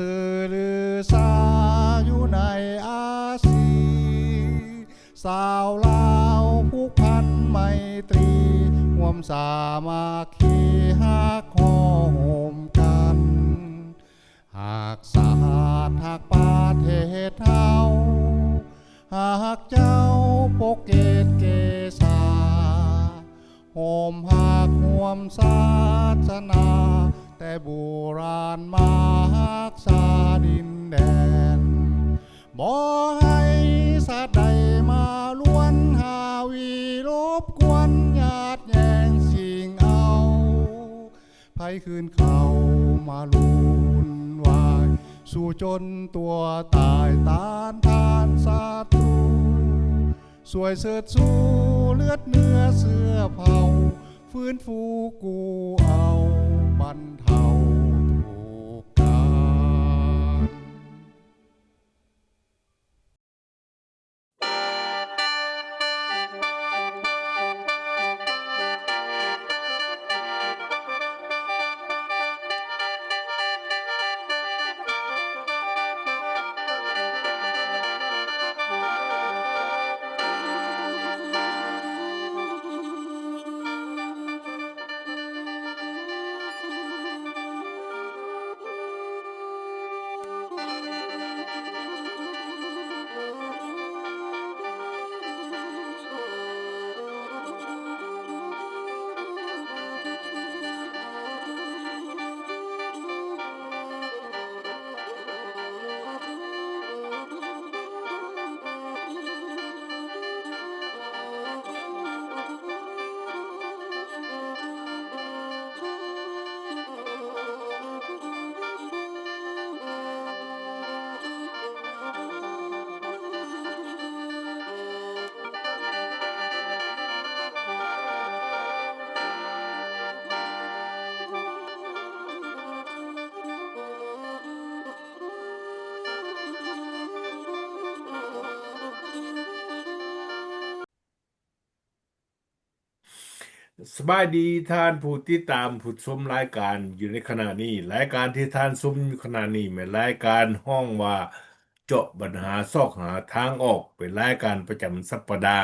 ຊື່ລືຊາຢູ່ໃນອາຊີ ຊາວລາວຜູກພັນໄມຕີ ຮ່ວມສາມັກຄີຮັກຫໍ່ໂຮມກັນ ຮັກຊາດຮັກປະເທດເຮົາ ຮັກເຈົ້າປົກເກດເກສາ ຮ່ວມຮັກຮ່ວມສາສະໜາ ແຕ່ບູຮານມາຮັກສາດິນແດນ ບໍ່ໃຫ້ຊາດໃດມາລວນຫາວີລົບກວນຍາດແຍ່ງຊິງເອົາ ໃຜຄືນເຂົ້າມາວຸ່ນວາຍ ສູ້ຈົນຕົວຕາຍຕ້ານທານສັດຕູ ຊ່ວຍເຊີດຊູເລືອດເນື້ອເຊື້ອເຜົ່າ ຟື້ນຟູກູ້ເອົາບັນເທົາທຸກການ. ສະບາຍດີທ່ານຜູ້ຕິດຕາມຜູ້ຊົມລາຍການຢູ່ໃນຂະນະນີ້. ລາຍການທີ່ທ່ານຊົມຢູ່ຂະນະນີ້ແມ່ນລາຍການຮ້ອງວ່າ ເຈາະບັນຫາຊອກຫາທາງອອກ ເປັນລາຍການປະຈຳສັບປະດາ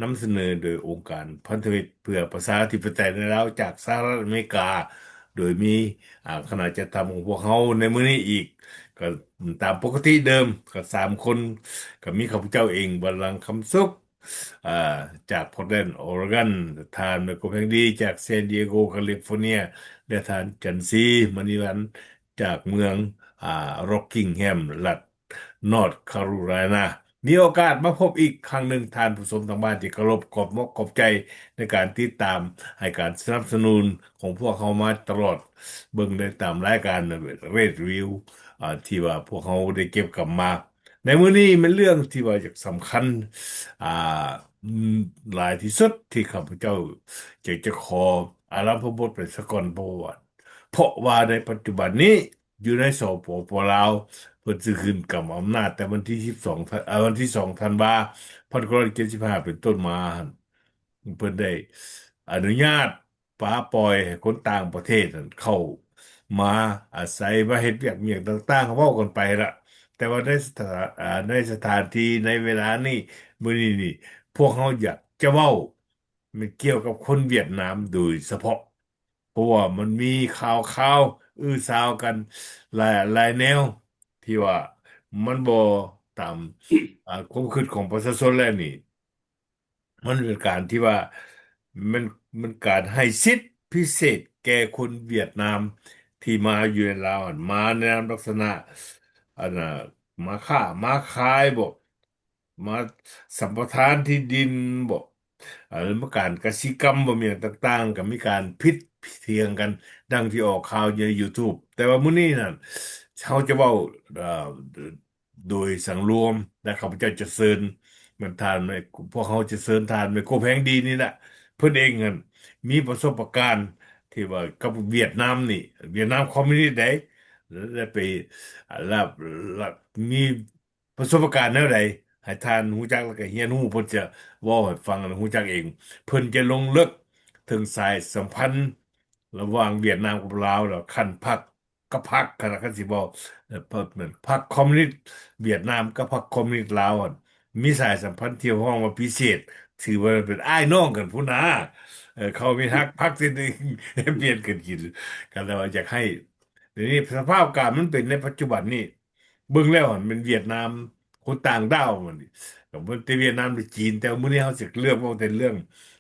ນຳສະເໜີໂດຍອົງການພັນທະມິດເພື່ອປະຊາທິປະໄຕໃນລາວ ຈາກສະຫະລັດອາເມລິກາ ໂດຍມີ ອາ ຄະນະຈັດທຳຂອງພວກເຮົາໃນມື້ນີ້ອີກ ກໍຕາມປົກກະຕິເດີມ ກໍສາມຄົນ ກໍມີຂ້າພະເຈົ້າເອງ ວັນລັງ ຄຳສຸກ ອາ ຈາກ Portland Oregon ທ່ານ ໄມໂຄ ແພງດີ ຈາກ San Diego California ແລະ ທ່ານ ຈັນສີ ມະນີວັນ ຈາກເມືອງ ອາ Rockingham ລັດ North Carolina. ມີໂອກາດມາພົບອີກຄັ້ງໜຶ່ງ ທ່ານຜູ້ຊົມທາງບ້ານທີ່ເຄົາລົບ, ຂອບມົກຂອບໃຈໃນການຕິດຕາມ, ໃຫ້ການສະໜັບສະໜູນຂອງພວກເຮົາມາຕະຫຼອດ, ເບິ່ງໄດ້ຕາມລາຍການ Red View ອາ ທີ່ວ່າພວກເຮົາໄດ້ເກັບກຳມາ. ໃນມື້ນີ້ແມ່ນເລື່ອງທີ່ວ່າຢາກສຳຄັນ ອາ ຫຼາຍທີ່ສຸດທີ່ຂ້າພະເຈົ້າຢາກຈະຂໍອາລຳພະບົດໄປສາກ່ອນ ເພາະວ່າ ເພາະວ່າໃນປັດຈຸບັນນີ້ຢູ່ໃນ ສປປ ລາວ ເພິ່ນຊິຂຶ້ນກຳອຳນາດແຕ່ວັນທີສິບສອງ ທັນ ເອີ ວັນທີສອງ ທັນວາ ພັນເກົ້າຮ້ອຍເຈັດສິບຫ້າ ເປັນຕົ້ນມາ ເພິ່ນໄດ້ອະນຸຍາດ ປະປ່ອຍໃຫ້ຄົນຕ່າງປະເທດນັ້ນເຂົ້າມາອາໄສ ມາເຮັດວຽກຫຍັງຕ່າງໆ ເວົ້າກັນໄປລະ ແຕ່ວ່າໃນສະຖານ ອາ ໃນສະຖານທີ່ໃນເວລານີ້ ມື້ນີ້ນີ້ ພວກເຮົາຢາກຈະເວົ້າແມ່ນກ່ຽວກັບຄົນຫວຽດນາມໂດຍສະເພາະ ເພາະວ່າມັນມີຂ່າວຄາວອື້ສາວກັນຫຼາຍ ຫຼາຍແນວ ທີ່ວ່າມັນບໍ່ຕາມ ອາ ຄວາມຄິດຂອງປະຊາຊົນແລ້ວນີ້ ມັນເປັນການທີ່ວ່າ ມັນ ມັນການໃຫ້ສິດພິເສດແກ່ຄົນຫວຽດນາມທີ່ມາຢູ່ໃນລາວຫັ້ນ ມາໃນນາມລັກສະນະ ອັນນ່າ ມາຄ້າມາຂາຍບໍ ມາສຳປະທານທີ່ດິນບໍ ເອີ ຫຼືມາການກະສິກຳບໍ ມີຫຍັງຕ່າງໆ ກໍມີການຜິດຖຽງກັນ ດັ່ງທີ່ອອກຂ່າວຢູ່ໃນ YouTube ແຕ່ວ່າມື້ນີ້ນັ້ນ ເຮົາຈະເວົ້າ ເອີ ໂດຍສັງລວມ ແລະ ຂ້າພະເຈົ້າຈະເຊີນ ແມ່ນທ່ານ ພວກເຮົາຈະເຊີນທ່ານ ແມ່ໂຄ ແພງດີ ນີ້ແຫຼະ ເພິ່ນເອງຫັ້ນມີປະສົບປະການທີ່ວ່າກັບຫວຽດນາມນີ້ ຫວຽດນາມຄອມມິວນິດໃດ ແລະ ໄປ ລະ ລະ ມີປະສົບປະການແນວໃດ ໃຫ້ທ່ານຮູ້ຈັກ ແລະ ກໍຮຽນຮູ້ ເພິ່ນຈະເວົ້າໃຫ້ຟັງ ແລະ ຮູ້ຈັກເອງ ເພິ່ນຈະລົງເລິກເຖິງສາຍສຳພັນ ລະຫວ່າງຫວຽດນາມກັບລາວ ແລ້ວຂັ້ນພັກ ກັບພັກຫັ້ນນະ ຄັນຊິເວົ້າ ເອີ ພັກ ພັກຄອມມູນິດຫວຽດນາມກັບພັກຄອມມູນິດລາວຫັ້ນ ມີສາຍສຳພັນທີ່ຮ້ອງວ່າພິເສດ ຖືວ່າເປັນອ້າຍນ້ອງກັນພຸ້ນນະ. ເອີ ເຂົາມີຮັກພັກທີ່ໜຶ່ງ ປ່ຽນກັນກິນ ກໍແລ້ວວ່າຢາກໃຫ້ ດຽວນີ້ສະພາບການມັນເປັນໃນປັດຈຸບັນນີ້ ເບິ່ງແລ້ວຫັ້ນແມ່ນຫວຽດນາມ ຄົນຕ່າງດ້າວມັນນີ້ ກໍບໍ່ແຕ່ຫວຽດນາມ ຫຼື ຈີນ. ແຕ່ມື້ນີ້ເຮົາຊິເລືອກເວົ້າແຕ່ເລື່ອງ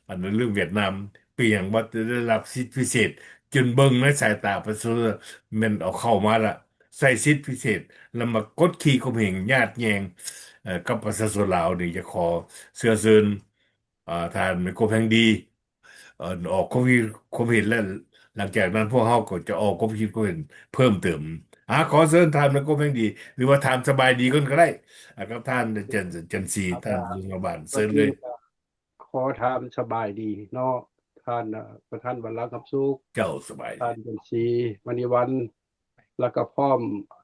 ອັນນັ້ນ ເລື່ອງຫວຽດນາມ ເປັນຫຍັງບໍ່ໄດ້ຮັບສິດພິເສດ ຈົນເບິ່ງໃນສາຍຕາປະຊາຊົນແມ່ນເອົາເຂົ້າມາລະ ໃຊ້ສິດພິເສດ ແລ້ວມາກົດຂີ່ຂົ່ມເຫງຍາດແຍ່ງ ເອີ ກັບປະຊາຊົນລາວນີ້. ຈະຂໍເຊື້ອເຊີນ ອ່າ ທ່ານແມ່ກົບແຮ່ງດີ ເອີ ອອກຄວາມຄິດຄວາມເຫັນ ແລະ ຫຼັງຈາກນັ້ນພວກເຮົາກໍຈະອອກຄວາມຄິດຄວາມເຫັນເພີ່ມເຕີມ. ອາ ຂໍເຊີນທ່ານແມ່ກົບແຮ່ງດີ ຫຼືວ່າທ່ານສະບາຍດີກ່ອນກໍໄດ້ ອາ ກັບທ່ານຈັນ ຈັນສີ ທ່ານ ສະຫວັນ ເຊີນເລີຍ. ຂໍຖາມສະບາຍດີເນາະ ທ່ານ ເອີ ປະທານວັນລະຄຳສຸກ ເຈົ້າ ສະບາຍດີ ທ່ານຈັນສີ ມະນີວັນ ແລ້ວກໍພ້ອມ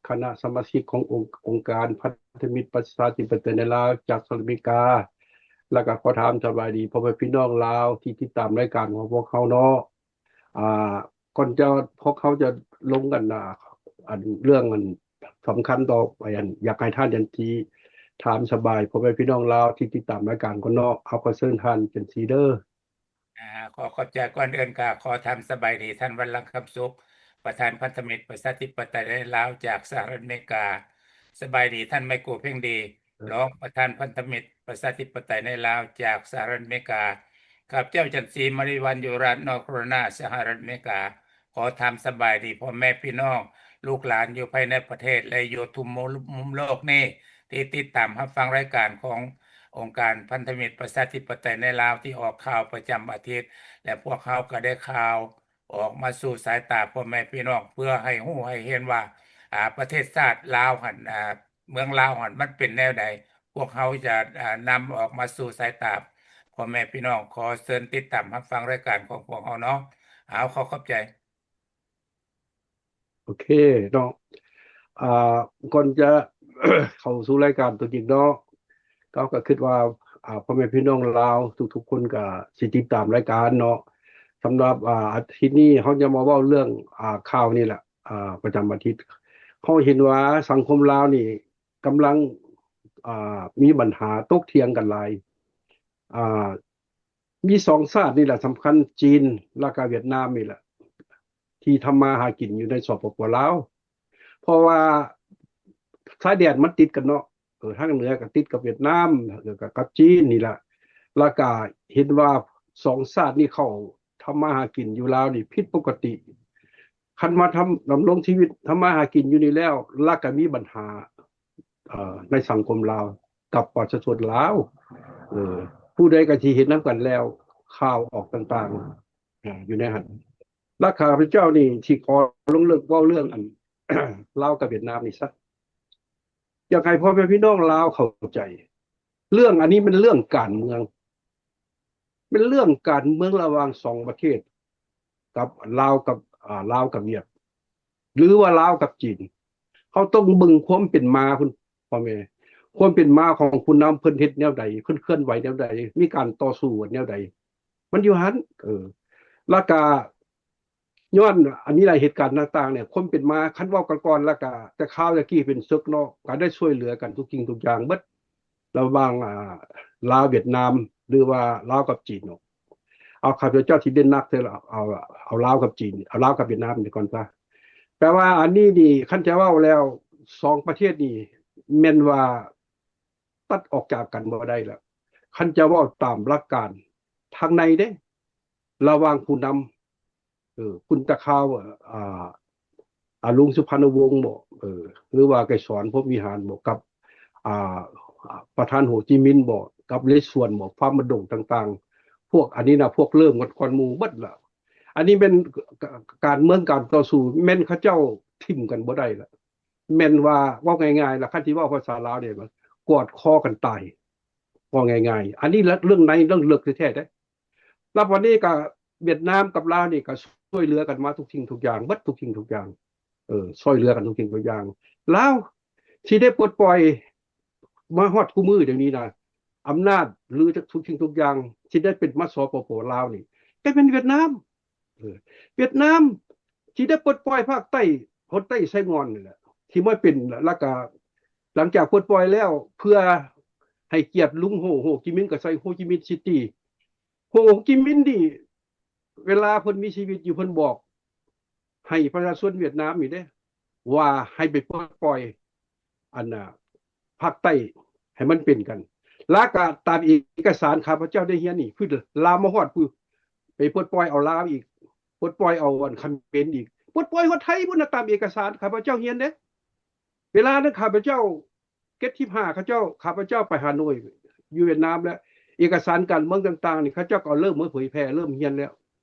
ຄະນະສະມາຊິກຂອງອົງ ອົງການພັນທະມິດປະຊາທິປະໄຕໃນລາວຈາກສະຫະລັດອາເມລິກາ ແລ້ວກໍຂໍຖາມສະບາຍດີພໍ່ແມ່ພີ່ນ້ອງລາວທີ່ຕິດຕາມລາຍການຂອງພວກເຮົາເນາະ. ອ່າ ກ່ອນຈະ ພວກເຮົາຈະລົງກັນ ອ່າ ອັນ ເລື່ອງອັນສຳຄັນຕໍ່ໄປ ອັນ ຢາກໃຫ້ທ່ານຈັນສີຖາມສະບາຍພໍ່ແມ່ພີ່ນ້ອງລາວທີ່ຕິດຕາມລາຍການກ່ອນເນາະ. ເອົາ ຂໍເຊີນທ່ານຈັນສີເດີ້. ອາ ຂໍຂອບໃຈ. ກ່ອນອື່ນກໍຂໍຖາມສະບາຍດີທ່ານວັນລະຄຳສຸກ ປະທານພັນທະມິດປະຊາທິປະໄຕໃນລາວຈາກສະຫະລັດອາເມລິກາ. ສະບາຍດີທ່ານໄມໂກ ເພັງດີ ເອີ ຮອງປະທານພັນທະມິດປະຊາທິປະໄຕໃນລາວຈາກສະຫະລັດອາເມລິກາ. ຂ້າພະເຈົ້າຈັນສີ ມະນີວັນ ຢູ່ລັດນໍໂຄໂຣລາຍນາ ສະຫະລັດອາເມລິກາ. ຂໍຖາມສະບາຍດີພໍ່ແມ່ພີ່ນ້ອງ ລູກຫຼານຢູ່ພາຍໃນປະເທດ ແລະ ຢູ່ທຸກມຸມໂລກນີ້ ທີ່ຕິດຕາມຮັບຟັງລາຍການຂອງອົງການພັນທະມິດປະຊາທິປະໄຕໃນລາວ ທີ່ອອກຂ່າວປະຈຳອາທິດ ແລະ ພວກເຮົາກໍໄດ້ຂ່າວອອກມາສູ່ສາຍຕາພໍ່ແມ່ພີ່ນ້ອງ ເພື່ອໃຫ້ຮູ້ໃຫ້ເຫັນວ່າ ອາ ປະເທດຊາດລາວຫັ້ນ ອາ ເມືອງລາວຫັ້ນມັນເປັນແນວໃດ ພວກເຮົາຈະ ອາ ນຳອອກມາສູ່ສາຍຕາພໍ່ແມ່ພີ່ນ້ອງ. ຂໍເຊີນຕິດຕາມຮັບຟັງລາຍການຂອງພວກເຮົາເນາະ. ເອົາ ຂໍຂອບໃຈ. ໂອເຄເນາະ ອ່າ ກ່ອນຈະເຂົ້າສູ່ລາຍການຕົວຈິງເນາະ ເຮົາກໍຄິດວ່າ ອ່າ ພໍ່ແມ່ພີ່ນ້ອງລາວທຸກໆຄົນກໍຊິຕິດຕາມລາຍການເນາະ. ສຳລັບ ອ່າ ອາທິດນີ້ເຮົາຈະມາເວົ້າເລື່ອງ ອ່າ ຂ່າວນີ້ແຫຼະ ອ່າ ປະຈຳອາທິດ. ເຮົາເຫັນວ່າສັງຄົມລາວນີ້ກຳລັງ ອ່າ ມີບັນຫາຕົກຖຽງກັນຫຼາຍ ອ່າ ມີສອງຊາດນີ້ແຫຼະສຳຄັນ ຈີນ ແລ້ວກະຫວຽດນາມນີ້ແຫຼະ ທີ່ທຳມາຫາກິນຢູ່ໃນ ສປປ ລາວ ເພາະວ່າຊາຍແດນມັນຕິດກັນເນາະ ເອີ ທາງເໜືອກໍຕິດກັບຫວຽດນາມ ແລ້ວກໍກັບຈີນນີ້ແຫຼະ ແລ້ວກະເຫັນວ່າສອງຊາດນີ້ເຂົາທຳມາຫາກິນຢູ່ລາວນີ້ຜິດປົກກະຕິ ຄັນວ່າທຳ ດຳລົງຊີວິດ ທຳມາຫາກິນຢູ່ນີ້ແລ້ວ ແລ້ວກະມີບັນຫາ ເອີ ໃນສັງຄົມລາວກັບປະຊາຊົນລາວ ເອີ ຜູ້ໃດກໍຊິເຫັນນຳກັນແລ້ວ ຂ່າວອອກຕ່າງໆ ເອີ ຢູ່ໃນຫັ້ນ ແລະ ຂ້າພະເຈົ້ານີ້ຊິຂໍລົງເລິກເວົ້າເລື່ອງອັນ ລາວກັບຫວຽດນາມນີ້ຊະ ຢາກໃຫ້ພໍ່ແມ່ພີ່ນ້ອງລາວເຂົ້າໃຈ ເລື່ອງອັນນີ້ແມ່ນເລື່ອງການເມືອງ ແມ່ນເລື່ອງການເມືອງລະຫວ່າງສອງປະເທດ ກັບລາວກັບ ອາ ລາວກັບຫວຽດ ຫຼືວ່າລາວກັບຈີນ ເຮົາຕ້ອງເບິ່ງຄວາມເປັນມາພຸ້ນ ພໍ່ແມ່ ຄວາມເປັນມາຂອງຜູ້ນຳ ເພິ່ນເຮັດແນວໃດ ເພິ່ນເຄື່ອນໄຫວແນວໃດ ມີການຕໍ່ສູ້ກັນແນວໃດ ມັນຢູ່ຫັ້ນ ເອີ ແລ້ວກະ ຍ້ອນອັນນີ້ລະ ເຫດການຕ່າງໆນີ້ ຄວາມເປັນມາ ຄັນເວົ້າກັນກ່ອນ ແລ້ວກະແຕ່ຄາວແຕ່ກີ້ເປັນເສິກເນາະ ກະໄດ້ຊ່ວຍເຫຼືອກັນທຸກສິ່ງທຸກຢ່າງເບິດ ລະຫວ່າງ ອາ ລາວຫວຽດນາມ ຫຼືວ່າລາວກັບຈີນເນາະ. ເອົາ ຂ້າພະເຈົ້າຊິເນັ້ນໜັກເທື່ອລະ ເອົາ ເອົາລາວກັບຈີນ ເອົາລາວກັບຫວຽດນາມນີ້ກ່ອນຊະ. ແປວ່າອັນນີ້ນີ້ ຄັນຈະເວົ້າແລ້ວ ສອງປະເທດນີ້ແມ່ນວ່າຕັດອອກຈາກກັນບໍ່ໄດ້ລະ ຄັນຈະເວົ້າຕາມຫຼັກການທາງໃນເດ້ ລະຫວ່າງຜູ້ນຳ ເອີ ຄຸນຕາຄາວ ອາ ອາ ລຸງສຸພັນນະວົງບໍ ເອີ ຫຼືວ່າໄກສອນ ພົມວິຫານບໍ ກັບ ອາ ປະທານໂຮຈິມິນບໍ ກັບເລຊວນບໍ ຟາມມະດົງຕ່າງໆ ພວກອັນນີ້ນະ ພວກເລີ່ມກ່ອນໝູ່ເບິດລະ. ອັນນີ້ແມ່ນ ການເມືອງການຕໍ່ສູ້ ແມ່ນເຂົາເຈົ້າຖິ້ມກັນບໍ່ໄດ້ລະ ແມ່ນວ່າ ເວົ້າງ່າຍໆລະ ຄັນຊິເວົ້າພາສາລາວນີ້ ກອດຄໍກັນຕາຍ ເວົ້າງ່າຍໆ ອັນນີ້ເລື່ອງໃນເລື່ອງເລິກແທ້ໆເດ້. ແລ້ວບັດນີ້ກໍຫວຽດນາມກັບລາວນີ້ກໍຊ່ວຍເຫຼືອກັນມາທຸກສິ່ງທຸກຢ່າງ ເບິດທຸກສິ່ງທຸກຢ່າງ ເອີ ຊ່ວຍເຫຼືອກັນທຸກສິ່ງທຸກຢ່າງ. ລາວຊິໄດ້ປົດປ່ອຍມາຮອດຄູ່ມື້ດຽວນີ້ນະ ອຳນາດ ຫຼື ທຸກສິ່ງທຸກຢ່າງຊິໄດ້ເປັນມາ ສປປ ລາວນີ້ ກໍແມ່ນຫວຽດນາມ ເອີ ຫວຽດນາມຊິໄດ້ປົດປ່ອຍພາກໃຕ້ ຄົນໃຕ້ໄຊງ່ອນນີ້ແຫຼະ ທີ່ມາເປັນ ແລ້ວກໍຫຼັງຈາກປົດປ່ອຍແລ້ວ ເພື່ອໃຫ້ກຽດລຸງໂຮ ໂຮຈິມິນ ກໍໃສ່ໂຮຈິມິນຊິຕີ. ໂຮຈິມິນນີ້ ເວລາເພິ່ນມີຊີວິດຢູ່ ເພິ່ນບອກໃຫ້ປະຊາຊົນຫວຽດນາມນີ້ເດ້ ວ່າໃຫ້ໄປປົດປ່ອຍ ອັນນ່າ ພາກໃຕ້ໃຫ້ມັນເປັນກັນ. ແລ້ວກໍຕາມເອກະສານຂ້າພະເຈົ້າໄດ້ຮຽນນີ້ ຄືລາວມາຮອດພຸ້ນ ໄປປົດປ່ອຍເອົາລາວອີກ ປົດປ່ອຍເອົາອັນຂະເໝນອີກ ປົດປ່ອຍຮອດໄທພຸ້ນນະ ຕາມເອກະສານຂ້າພະເຈົ້າຮຽນເດ້. ເວລານັ້ນຂ້າພະເຈົ້າ ເຈັດສິບຫ້າ ເຂົາເຈົ້າ ຂ້າພະເຈົ້າໄປຮ່າໂນ້ຍ ຢູ່ຫວຽດນາມ ແລະ ເອກະສານການເມືອງຕ່າງໆນີ້ ເຂົາເຈົ້າກໍເລີ່ມມາເຜີຍແຜ່ ເລີ່ມຮຽນແລ້ວ.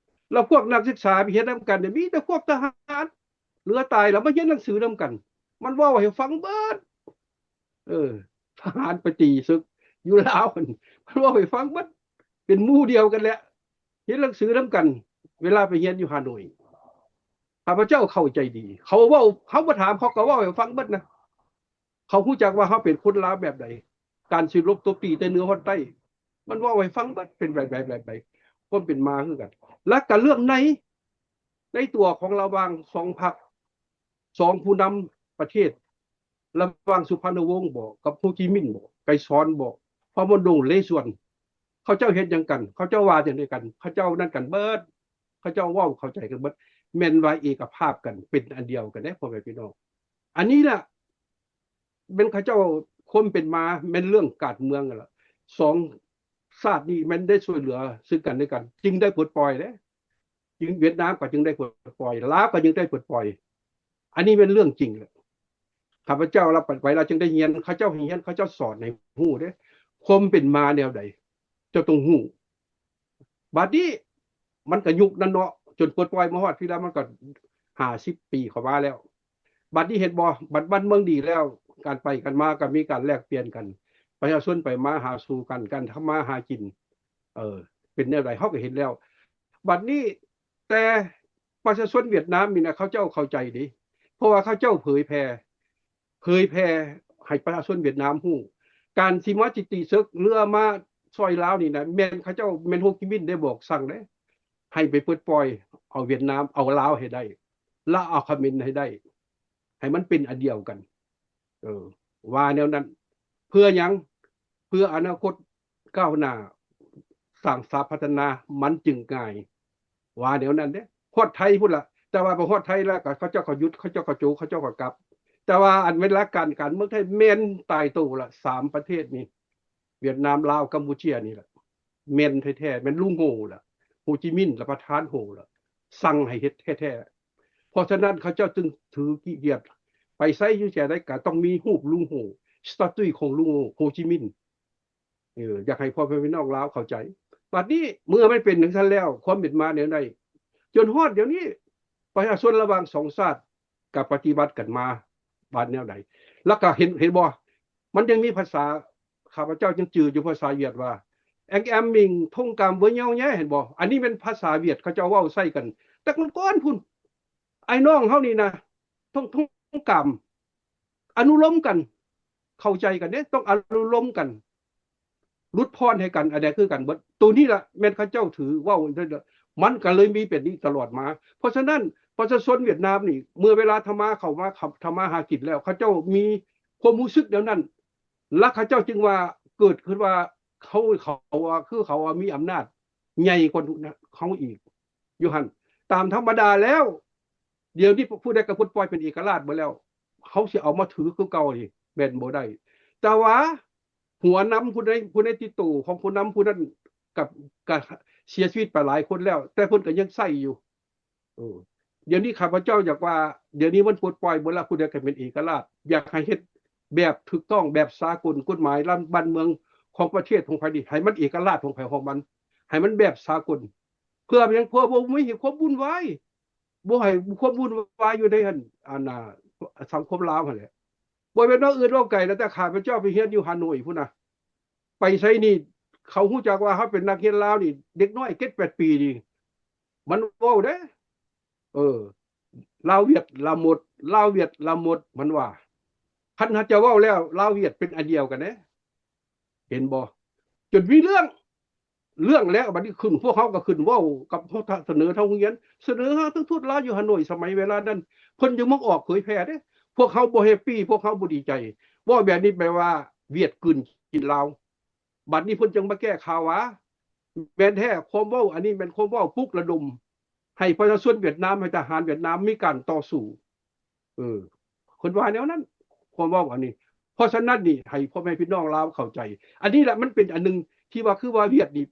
ແລ້ວພວກນັກສຶກສາໄປຮຽນນຳກັນນີ້ ມີແຕ່ພວກທະຫານ ເຫຼືອຕາຍແລ້ວມາຮຽນໜັງສືນຳກັນ. ມັນເວົ້າໃຫ້ຟັງເບິດ ເອີ ທະຫານໄປຕີເສິກຢູ່ລາວຫັ້ນ ມັນເວົ້າໃຫ້ຟັງເບິດ ເປັນໝູ່ດຽວກັນແຫຼະ ຮຽນໜັງສືນຳກັນ ເວລາໄປຮຽນຢູ່ຮ່າໂນ້ຍ. ຂ້າພະເຈົ້າເຂົ້າໃຈດີ ເຂົາເວົ້າ ເຮົາບໍ່ຖາມ ເຂົາກໍເວົ້າໃຫ້ຟັງເບິດນະ. ເຂົາຮູ້ຈັກວ່າເຮົາເປັນຄົນລາວແບບໃດ ການສູ້ລົບຕົບຕີແຕ່ເໜືອຮອດໃຕ້ ມັນເວົ້າໃຫ້ຟັງເບິດ ເປັນແບບໃດ ແບບໃດ ຄວາມເປັນມາຄືກັນ. ແລ້ວກໍເລື່ອງໃນ ໃນຕົວຂອງລະຫວ່າງສອງພັກ ສອງຜູ້ນຳປະເທດ ລະຫວ່າງສຸພານຸວົງບໍ ກັບໂຮຈິມິນບໍ ໄກສອນບໍ ພະມະດົງ ເລຊວນ ເຂົາເຈົ້າເຮັດຫຍັງກັນ ເຂົາເຈົ້າວ່າຈັ່ງໃດກັນ ເຂົາເຈົ້ານັ້ນກັນເບິດ ເຂົາເຈົ້າເວົ້າເຂົ້າໃຈກັນເບິດ ແມ່ນວ່າເອກະພາບກັນ ເປັນອັນດຽວກັນເດ້ ພໍ່ແມ່ພີ່ນ້ອງ. ອັນນີ້ລະ ແມ່ນເຂົາເຈົ້າ ຄວາມເປັນມາແມ່ນເລື່ອງການເມືອງຫັ້ນລະ ສອງຊາດນີ້ແມ່ນໄດ້ຊ່ວຍເຫຼືອຊຶ່ງກັນແລະກັນ ຈຶ່ງໄດ້ປົດປ່ອຍເດ້ ຈຶ່ງ ຫວຽດນາມກໍຈຶ່ງໄດ້ປົດປ່ອຍ ລາວກໍຈຶ່ງໄດ້ປົດປ່ອຍ. ອັນນີ້ແມ່ນເລື່ອງຈິງແຫຼະ ຂ້າພະເຈົ້າລາວໄປ ລາວຈຶ່ງໄດ້ຮຽນ ເຂົາເຈົ້າໃຫ້ຮຽນ ເຂົາເຈົ້າສອນໃຫ້ຮູ້ເດ້ ຄວາມເປັນມາແນວໃດ ເຈົ້າຕ້ອງຮູ້. ບາດນີ້ມັນກໍຍຸກນັ້ນເນາະ ຈົນປົດປ່ອຍມາຮອດພີ້ລະ ມັນກໍຫ້າສິບປີເຂົ້າມາແລ້ວ. ບາດນີ້ເຫັນບໍ່ ບັດບ້ານເມືອງດີແລ້ວ ການໄປກັນມາກໍມີການແລກປ່ຽນກັນ ປະຊາຊົນໄປມາຫາສູ່ກັນ ການທຳມາຫາກິນ ເອີ ເປັນແນວໃດ ເຮົາກໍເຫັນແລ້ວ. ບັດນີ້ ແຕ່ປະຊາຊົນຫວຽດນາມນີ້ນະ ເຂົາເຈົ້າເຂົ້າໃຈເດ້ ເພາະວ່າເຂົາເຈົ້າເຜີຍແຜ່ ເຜີຍແຜ່ໃຫ້ປະຊາຊົນຫວຽດນາມຮູ້ ການທີ່ມາຊິຕີເສິກ ຫຼືມາຊ່ອຍລາວນີ້ນະ ແມ່ນເຂົາເຈົ້າ ແມ່ນໂຮຈິມິນໄດ້ບອກສັ່ງເດ້ ໃຫ້ໄປປົດປ່ອຍເອົາຫວຽດນາມ ເອົາລາວໃຫ້ໄດ້ ລະເອົາຂະເໝນໃຫ້ໄດ້ ໃຫ້ມັນເປັນອັນດຽວກັນ. ເອີ ວ່າແນວນັ້ນ ເພື່ອຫຍັງ? ເພື່ອອະນາຄົດກ້າວໜ້າ ສ້າງສາພັດທະນາ ມັນຈຶ່ງງ່າຍ ວ່າແນວນັ້ນເດ້. ຮອດໄທພຸ້ນລະ ແຕ່ວ່າພໍຮອດໄທແລ້ວກໍເຂົາເຈົ້າກໍຢຸດ ເຂົາເຈົ້າກໍໂຈະ ເຂົາເຈົ້າກໍກັບ. ແຕ່ວ່າອັນເວລາການ ການເມືອງໄທແມ່ນຕາຍໂຕລະ ສາມປະເທດນີ້ ຫວຽດນາມ ລາວ ກຳປູເຈຍນີ້ລະ ແມ່ນແທ້ໆ ແມ່ນລຸງໂຮລະ ໂຮຈິມິນລະ ປະທານໂຮລະ ສັ່ງໃຫ້ເຮັດແທ້ໆ. ເພາະສະນັ້ນເຂົາເຈົ້າຈຶ່ງຖືກີດຢຽດ ໄປໃສຢູ່ໃສໃດກໍຕ້ອງມີຮູບລຸງໂຮ ສະຕາຕຸຍຂອງລຸງໂຮ ໂຮຈິມິນ. ເອີ ຢາກໃຫ້ພໍ່ແມ່ພີ່ນ້ອງລາວເຂົ້າໃຈ. ບັດນີ້ເມື່ອມັນເປັນຈັ່ງຊັ້ນແລ້ວ ຄວາມເປັນມາແນວໃດ ຈົນຮອດດຽວນີ້ ປະຊາຊົນລະຫວ່າງສອງຊາດກໍປະຕິບັດກັນມາບາດແນວໃດ? ແລ້ວກໍເຫັນ ເຫັນບໍ່? ມັນຍັງມີພາສາ ຂ້າພະເຈົ້າຍັງຈື່ຢູ່ພາສາຫວຽດວ່າ Anh em mình thông cảm với nhau nhé ເຫັນບໍ່? ອັນນີ້ແມ່ນພາສາຫວຽດເຂົາເຈົ້າເວົ້າໃສ່ກັນ ແຕ່ກ່ອນໆພຸ້ນ ອ້າຍນ້ອງເຮົານີ້ນະ ຕ້ອງ ຕ້ອງກາມ ອະນຸໂລມກັນ ເຂົ້າໃຈກັນເດ້ ຕ້ອງອະນຸໂລມກັນ ຫຼຸດຜ່ອນໃຫ້ກັນ ອັນໃດຄືກັນເບິດ. ໂຕນີ້ລະແມ່ນເຂົາເຈົ້າຖືເວົ້າ ມັນກໍເລີຍມີເປັນນີ້ຕະຫຼອດມາ. ເພາະສະນັ້ນ ປະຊາຊົນຫວຽດນາມນີ້ ເມື່ອເວລາທຳມາເຂົ້າມາ ທຳມາຫາກິນແລ້ວ ເຂົາເຈົ້າມີຄວາມຮູ້ສຶກແນວນັ້ນ ລະເຂົາເຈົ້າຈຶ່ງວ່າ ເກີດຂຶ້ນວ່າ ເຂົາ ເຂົາວ່າ ຄືເຂົາວ່າມີອຳນາດໃຫຍ່ກວ່າເຮົາອີກ ຢູ່ຫັ້ນ. ຕາມທຳມະດາແລ້ວ ດຽວນີ້ຜູ້ໃດກໍປົດປ່ອຍເປັນເອກະລາດເບິດແລ້ວ ເຮົາຊິເອົາມາຖືຄືເກົ່ານີ້ແມ່ນບໍ່ໄດ້. ແຕ່ວ່າຫົວນຳຜູ້ໃດ ຜູ້ໃດຕິດໂຕຂອງຜູ້ນຳຜູ້ນັ້ນ ກັບ ກະເສຍຊີວິດໄປຫຼາຍຄົນແລ້ວ ແຕ່ເພິ່ນກໍຍັງໃຊ້ຢູ່. ເອີ ດຽວນີ້ຂ້າພະເຈົ້າຢາກວ່າ ດຽວນີ້ມັນປົດປ່ອຍເບິດລະ ຜູ້ໃດກໍເປັນເອກະລາດ ຢາກໃຫ້ເຮັດແບບຖືກຕ້ອງ ແບບສາກົນ ກົດໝາຍບ້ານເມືອງຂອງປະເທດຂອງໃຜນີ້ ໃຫ້ມັນເອກະລາດຂອງໃຜຂອງມັນ ໃຫ້ມັນແບບສາກົນ. ເພື່ອຫຍັງ? ເພື່ອບໍ່ມີຄວາມວຸ້ນວາຍ ບໍ່ໃຫ້ຄວາມວຸ້ນວາຍຢູ່ໃນອັນ ອັນ ສັງຄົມລາວຫັ້ນແຫຼະ. ບໍ່ແມ່ນວ່າອື່ນເວົ້າໄກນະ ແຕ່ຂ້າພະເຈົ້າໄປຮຽນຢູ່ຮ່າໂນ້ຍພຸ້ນນະ ໄປໃສນີ້ ເຂົາຮູ້ຈັກວ່າເຮົາເປັນນັກຮຽນລາວນີ້ ເດັກນ້ອຍເຈັດແປດປີນີ້ ມັນເວົ້າເດ້ ເອີ ລາວຫວຽດລາໝົດ ລາວຫວຽດລາໝົດ ມັນວ່າ. ຄັນເຮົາຈະເວົ້າແລ້ວ ລາວຫວຽດເປັນອັນດຽວກັນເດ້ ເຫັນບໍ່? ຈົນມີເລື່ອງ ເລື່ອງແລ້ວ ບັດນີ້ຂຶ້ນ ພວກເຮົາກໍຂຶ້ນເວົ້າກັບ ສະເໜີທາງໂຮງຮຽນ ສະເໜີຫາທາງທູດລາວຢູ່ຮາໂນ້ຍ ສະໄໝເວລານັ້ນ ເພິ່ນຍັງມາອອກເຜີຍແຜ່ເດ້. ພວກເຮົາບໍ່ແຮັບປີ ພວກເຮົາບໍ່ດີໃຈ. ເວົ້າແບບນີ້ແປວ່າຫວຽດກືນກິນລາວ. ບັດນີ້ເພິ່ນຈຶ່ງມາແກ້ຂ່າວວ່າ ແມ່ນແທ້ ຄວາມເວົ້າອັນນີ້ແມ່ນຄວາມເວົ້າປຸກລະດົມ ໃຫ້ປະຊາຊົນຫວຽດນາມ ໃຫ້ທະຫານຫວຽດນາມມີການຕໍ່ສູ້. ເອີ ເພິ່ນວ່າແນວນັ້ນ ຄວາມເວົ້າອັນນີ້. ເພາະສະນັ້ນນີ້ ໃຫ້ພໍ່ແມ່ພີ່ນ້ອງລາວເຂົ້າໃຈ ອັນນີ້ແຫຼະ ມັນເປັນອັນໜຶ່ງທີ່ວ່າ ຄືວ່າຫວຽດນີ້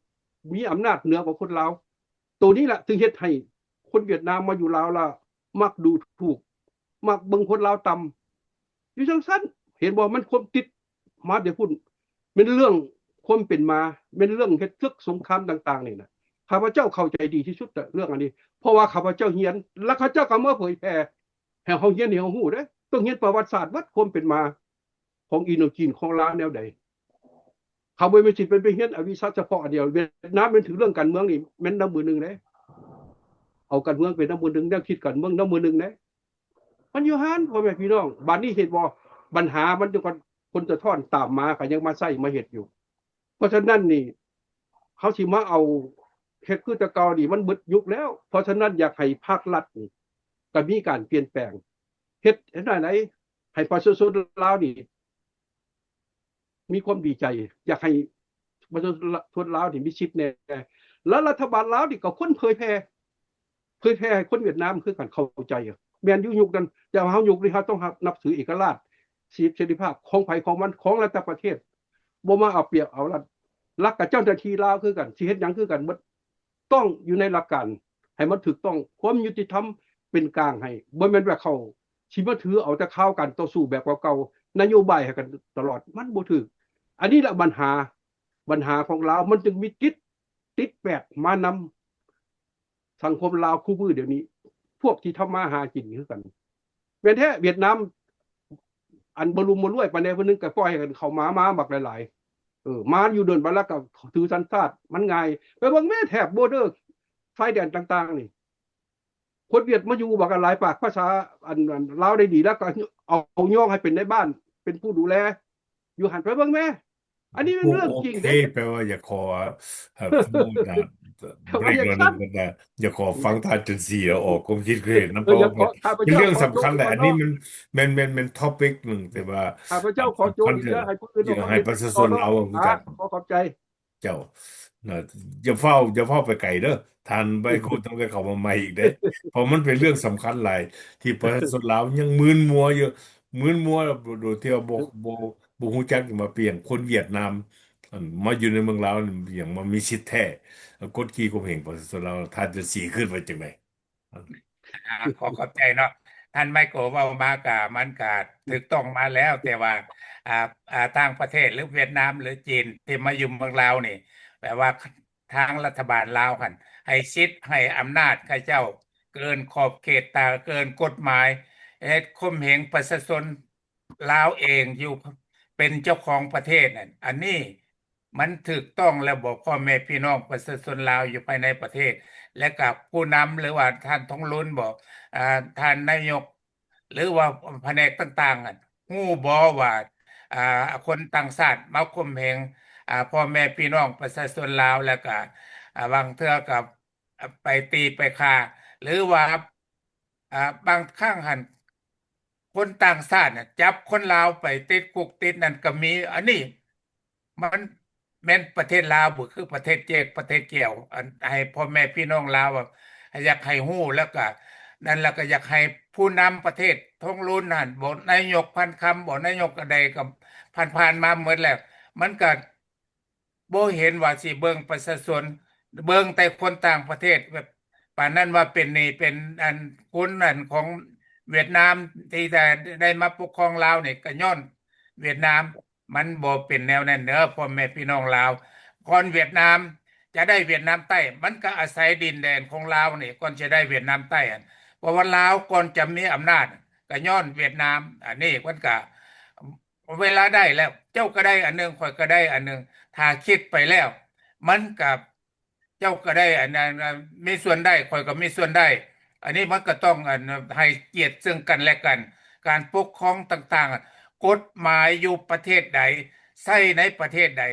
ມີອຳນາດເໜືອກວ່າຄົນລາວ. ໂຕນີ້ແຫຼະ ຈຶ່ງເຮັດໃຫ້ຄົນຫວຽດນາມມາຢູ່ລາວລະມັກດູຖູກ ມັກເບິ່ງຄົນລາວຕ່ຳ ຢູ່ຈັ່ງຊັ້ນ. ເຫັນບໍ່? ມັນຄວາມຕິດມາແຕ່ພຸ້ນ ແມ່ນເລື່ອງຄວາມເປັນມາ ແມ່ນເລື່ອງເຮັດເສິກສົງຄາມຕ່າງໆນີ້ນະ. ຂ້າພະເຈົ້າເຂົ້າໃຈດີທີ່ສຸດເລື່ອງອັນນີ້ ເພາະວ່າຂ້າພະເຈົ້າຮຽນ ແລ້ວເຂົາເຈົ້າກໍມາເຜີຍແຜ່ໃຫ້ເຮົາຮຽນ ໃຫ້ເຮົາຮູ້ເດ້. ຕ້ອງຮຽນປະຫວັດສາດເບິດ ຄວາມເປັນມາຂອງອິນໂດຈີນ ຂອງລາວແນວໃດ. ເຂົາບໍ່ແມ່ນຊິໄປ ໄປຮຽນອະວິຊາສະເພາະອັນດຽວ. ຫວຽດນາມແມ່ນຖືເລື່ອງການເມືອງນີ້ແມ່ນນຳເບີໜຶ່ງເດ້ ເອົາການເມືອງເປັນນຳເບີໜຶ່ງ ແນວຄິດການເມືອງນຳເບີໜຶ່ງເດ້. ມັນຢູ່ຫັ້ນ ພໍ່ແມ່ພີ່ນ້ອງ. ບາດນີ້ເຫັນບໍ່ ບັນຫາມັນຈັ່ງ ຜົນສະທ້ອນຕາມມາ ກໍຍັງມາໃຊ້ມາເຮັດຢູ່. ເພາະສະນັ້ນນີ້ ເຮົາຊິມາເອົາເຮັດຄືແຕ່ເກົ່ານີ້ ມັນເບິດຍຸກແລ້ວ. ເພາະສະນັ້ນ ຢາກໃຫ້ພາກລັດນີ້ກໍມີການປ່ຽນແປງ ເຮັດແນວໃດໃຫ້ປະຊາຊົນລາວນີ້ ມີຄວາມດີໃຈ ຢາກໃຫ້ປະຊາຊົນລາວນີ້ມີສິດແດ່ ແລະ ລັດຖະບານລາວນີ້ກໍຄວນເຜີຍແຜ່ ເຜີຍແຜ່ໃຫ້ຄົນຫວຽດນາມຄືກັນເຂົ້າໃຈ. ແມ່ນຢູ່ຍຸກນັ້ນ ແຕ່ວ່າເຮົາຍຸກນີ້ ເຮົາຕ້ອງຮັບ ນັບຖືເອກະລາດ ສິດເສລີພາບຂອງໃຜຂອງມັນ ຂອງລັດຕະປະເທດ ບໍ່ມາເອົາປຽບເອົາລັດ. ລັດກັບເຈົ້າໜ້າທີ່ລາວຄືກັນ ຊິເຮັດຫຍັງຄືກັນເບິດ. ຕ້ອງຢູ່ໃນຫຼັກການໃຫ້ມັນຖືກຕ້ອງ ຄວາມຍຸຕິທຳເປັນກາງໃຫ້ ບໍ່ແມ່ນວ່າເຂົາຊິມາຖືເອົາແຕ່ຂ່າວການຕໍ່ສູ້ແບບເກົ່າໆ ນະໂຍບາຍໃຫ້ກັນຕະຫຼອດ ມັນບໍ່ຖືກ. ອັນນີ້ລະບັນຫາ ບັນຫາຂອງລາວ ມັນຈຶ່ງມີຕິດ ຕິດແປດມານຳສັງຄົມລາວຄູ່ມື້ດຽວນີ້ ພວກທີ່ທຳມາຫາກິນຄືກັນ. ແມ່ນແທ້ ຫວຽດນາມ ອັນບໍ່ລຸ່ມບໍ່ລວຍປານໃດ ເພິ່ນກໍປ່ອຍໃຫ້ເຂົ້າມາ ມາບັກຫຼາຍໆ ເອີ ມາຢູ່ດົນໄປແລ້ວກໍຖືສັນຊາດ ມັນງ່າຍ. ໄປເບິ່ງແມ້ແຖບ border ຊາຍແດນຕ່າງໆນີ້ ຄົນຫວຽດມາຢູ່ບັກຫຼາຍປາກ ພາສາ ອັນ ອັນລາວໄດ້ດີ ແລ້ວກໍເອົາຍ້ອງໃຫ້ເປັນນາຍບ້ານ ເປັນຜູ້ດູແລຢູ່ຫັ້ນ ໄປເບິ່ງແມ້. ອັນນີ້ແມ່ນເລື່ອງຈິງເດ້. ໂອເຄ ແປວ່າຢາກຂໍ ເອີ ສະໝຸດນະ ເບຣກໜ້ອຍໜຶ່ງກ່ອນນະ ຢາກຂໍຟັງທ່ານຈັນສີອອກຄວາມຄິດເຫັນນຳ ເພາະວ່າເປັນເລື່ອງສຳຄັນແຫຼະ. ອັນນີ້ມັນ ແມ່ນ ແມ່ນ ແມ່ນ topic ໜຶ່ງ ແຕ່ວ່າຂ້າພະເຈົ້າຂໍໂຈະອີກເດີ ໃຫ້ຜູ້ອື່ນ ໃຫ້ປະຊາຊົນລາວເວົ້າຄືກັນ. ຂໍຂອບໃຈ ເຈົ້ານະ ຢ່າຟ້າວ ຢ່າຟ້າວໄປໄກເດີ ທ່ານໄມໂຄຕ້ອງໄດ້ເຂົ້າມາໃໝ່ອີກເດ້ ເພາະມັນເປັນເລື່ອງສຳຄັນຫຼາຍ ທີ່ປະຊາຊົນລາວຍັງມຶນມົວຢູ່ ມຶນມົວໂດຍທີ່ວ່າບໍ່ ບໍ່ ບໍ່ຮູ້ຈັກວ່າເປັນຫຍັງຄົນຫວຽດນາມ ອັນ ມາຢູ່ໃນເມືອງລາວນີ້ ຫຍັງມາມີສິດແທ້ ກົດຂີ່ຂົ່ມເຫງປະຊາຊົນລາວ. ທ່ານຈັນສີຄິດວ່າຈັ່ງໃດ? ອ່າ ຂໍຂອບໃຈເນາະ ທ່ານໄມໂກເວົ້າມາກະ ມັນກະຖືກຕ້ອງມາແລ້ວ ແຕ່ວ່າ ອ່າ ອ່າ ຕ່າງປະເທດ ຫຼື ຫວຽດນາມ ຫຼື ຈີນ ທີ່ມາຢູ່ເມືອງລາວນີ້ ແປວ່າທາງລັດຖະບານລາວຫັ້ນ ໃຫ້ສິດ ໃຫ້ອຳນາດເຂົາເຈົ້າເກີນຂອບເຂດ ຕາ ເກີນກົດໝາຍ ເຮັດຂົ່ມເຫງປະຊາຊົນ ລາວເອງຢູ່ເປັນເຈົ້າຂອງປະເທດນັ້ນ ອັນນີ້ມັນຖືກຕ້ອງແລ້ວບໍ່ ພໍ່ແມ່ພີ່ນ້ອງປະຊາຊົນລາວຢູ່ພາຍໃນປະເທດ ແລະກະຜູ້ນຳ ຫຼືວ່າທ່ານທອງລຸນບໍ ອ່າ ທ່ານນາຍົກ ຫຼືວ່າພະແນກຕ່າງໆ ຮູ້ບໍ່ວ່າ ອ່າ ຄົນຕ່າງຊາດມາຂົ່ມເຫງ ອ່າ ພໍ່ແມ່ພີ່ນ້ອງປະຊາຊົນລາວ ແລ້ວກະ ອ່າ ບາງເທື່ອກະ ໄປຕີໄປຂ້າ ຫຼືວ່າ ອ່າ ບາງຄັ້ງຫັ້ນ ຄົນຕ່າງຊາດນະ ຈັບຄົນລາວໄປຕິດຄຸກຕິດນັ້ນກໍມີ. ອັນນີ້ມັນແມ່ນປະເທດລາວບໍ່ ຄືປະເທດເຈັກ ປະເທດກ່ຽວ ອັນ ໃຫ້ພໍ່ແມ່ພີ່ນ້ອງລາວ ຢາກໃຫ້ຮູ້ ແລ້ວກະ ນັ້ນ ແລ້ວກະຢາກໃຫ້ຜູ້ນຳປະເທດ ທອງລຸນຫັ້ນບໍ ນາຍົກພັນຄຳບໍ ນາຍົກອັນໃດກໍຜ່ານໆມາໝົດແລ້ວ ມັນກະ ບໍ່ເຫັນວ່າຊິເບິ່ງປະຊາຊົນ ເບິ່ງແຕ່ຄົນຕ່າງປະເທດ ແບບປານນັ້ນວ່າເປັນນີ້ເປັນອັນຄົນອັນຂອງຫວຽດນາມທີ່ໄດ້ ໄດ້ມາປົກຄອງລາວນີ້ ກໍຍ້ອນຫວຽດນາມ. ມັນບໍ່ເປັນແນວນັ້ນເດີ ພໍ່ແມ່ພີ່ນ້ອງລາວ. ກ່ອນຫວຽດນາມຈະໄດ້ຫວຽດນາມໃຕ້ ມັນກໍອາໄສດິນແດນຂອງລາວນີ້ ກ່ອນຈະໄດ້ຫວຽດນາມໃຕ້ຫັ້ນ ເພາະວ່າລາວກ່ອນຈະມີອຳນາດ ກໍຍ້ອນຫວຽດນາມ. ອັນນີ້ເພິ່ນກໍ ເວລາໄດ້ແລ້ວ ເຈົ້າກໍໄດ້ອັນໜຶ່ງ ຂ້ອຍກໍໄດ້ອັນໜຶ່ງ ຖ້າຄິດໄປແລ້ວ ມັນກໍ ເຈົ້າກໍໄດ້ອັນນັ້ນ ມີສ່ວນໄດ້ ຂ້ອຍກໍມີສ່ວນໄດ້. ອັນນີ້ມັນກໍຕ້ອງອັນໃຫ້ກຽດເຊິ່ງກັນແລະກັນ. ການປົກຄອງຕ່າງໆ ກົດໝາຍຢູ່ປະເທດໃດ ໃຊ້ໃນປະເທດໃດ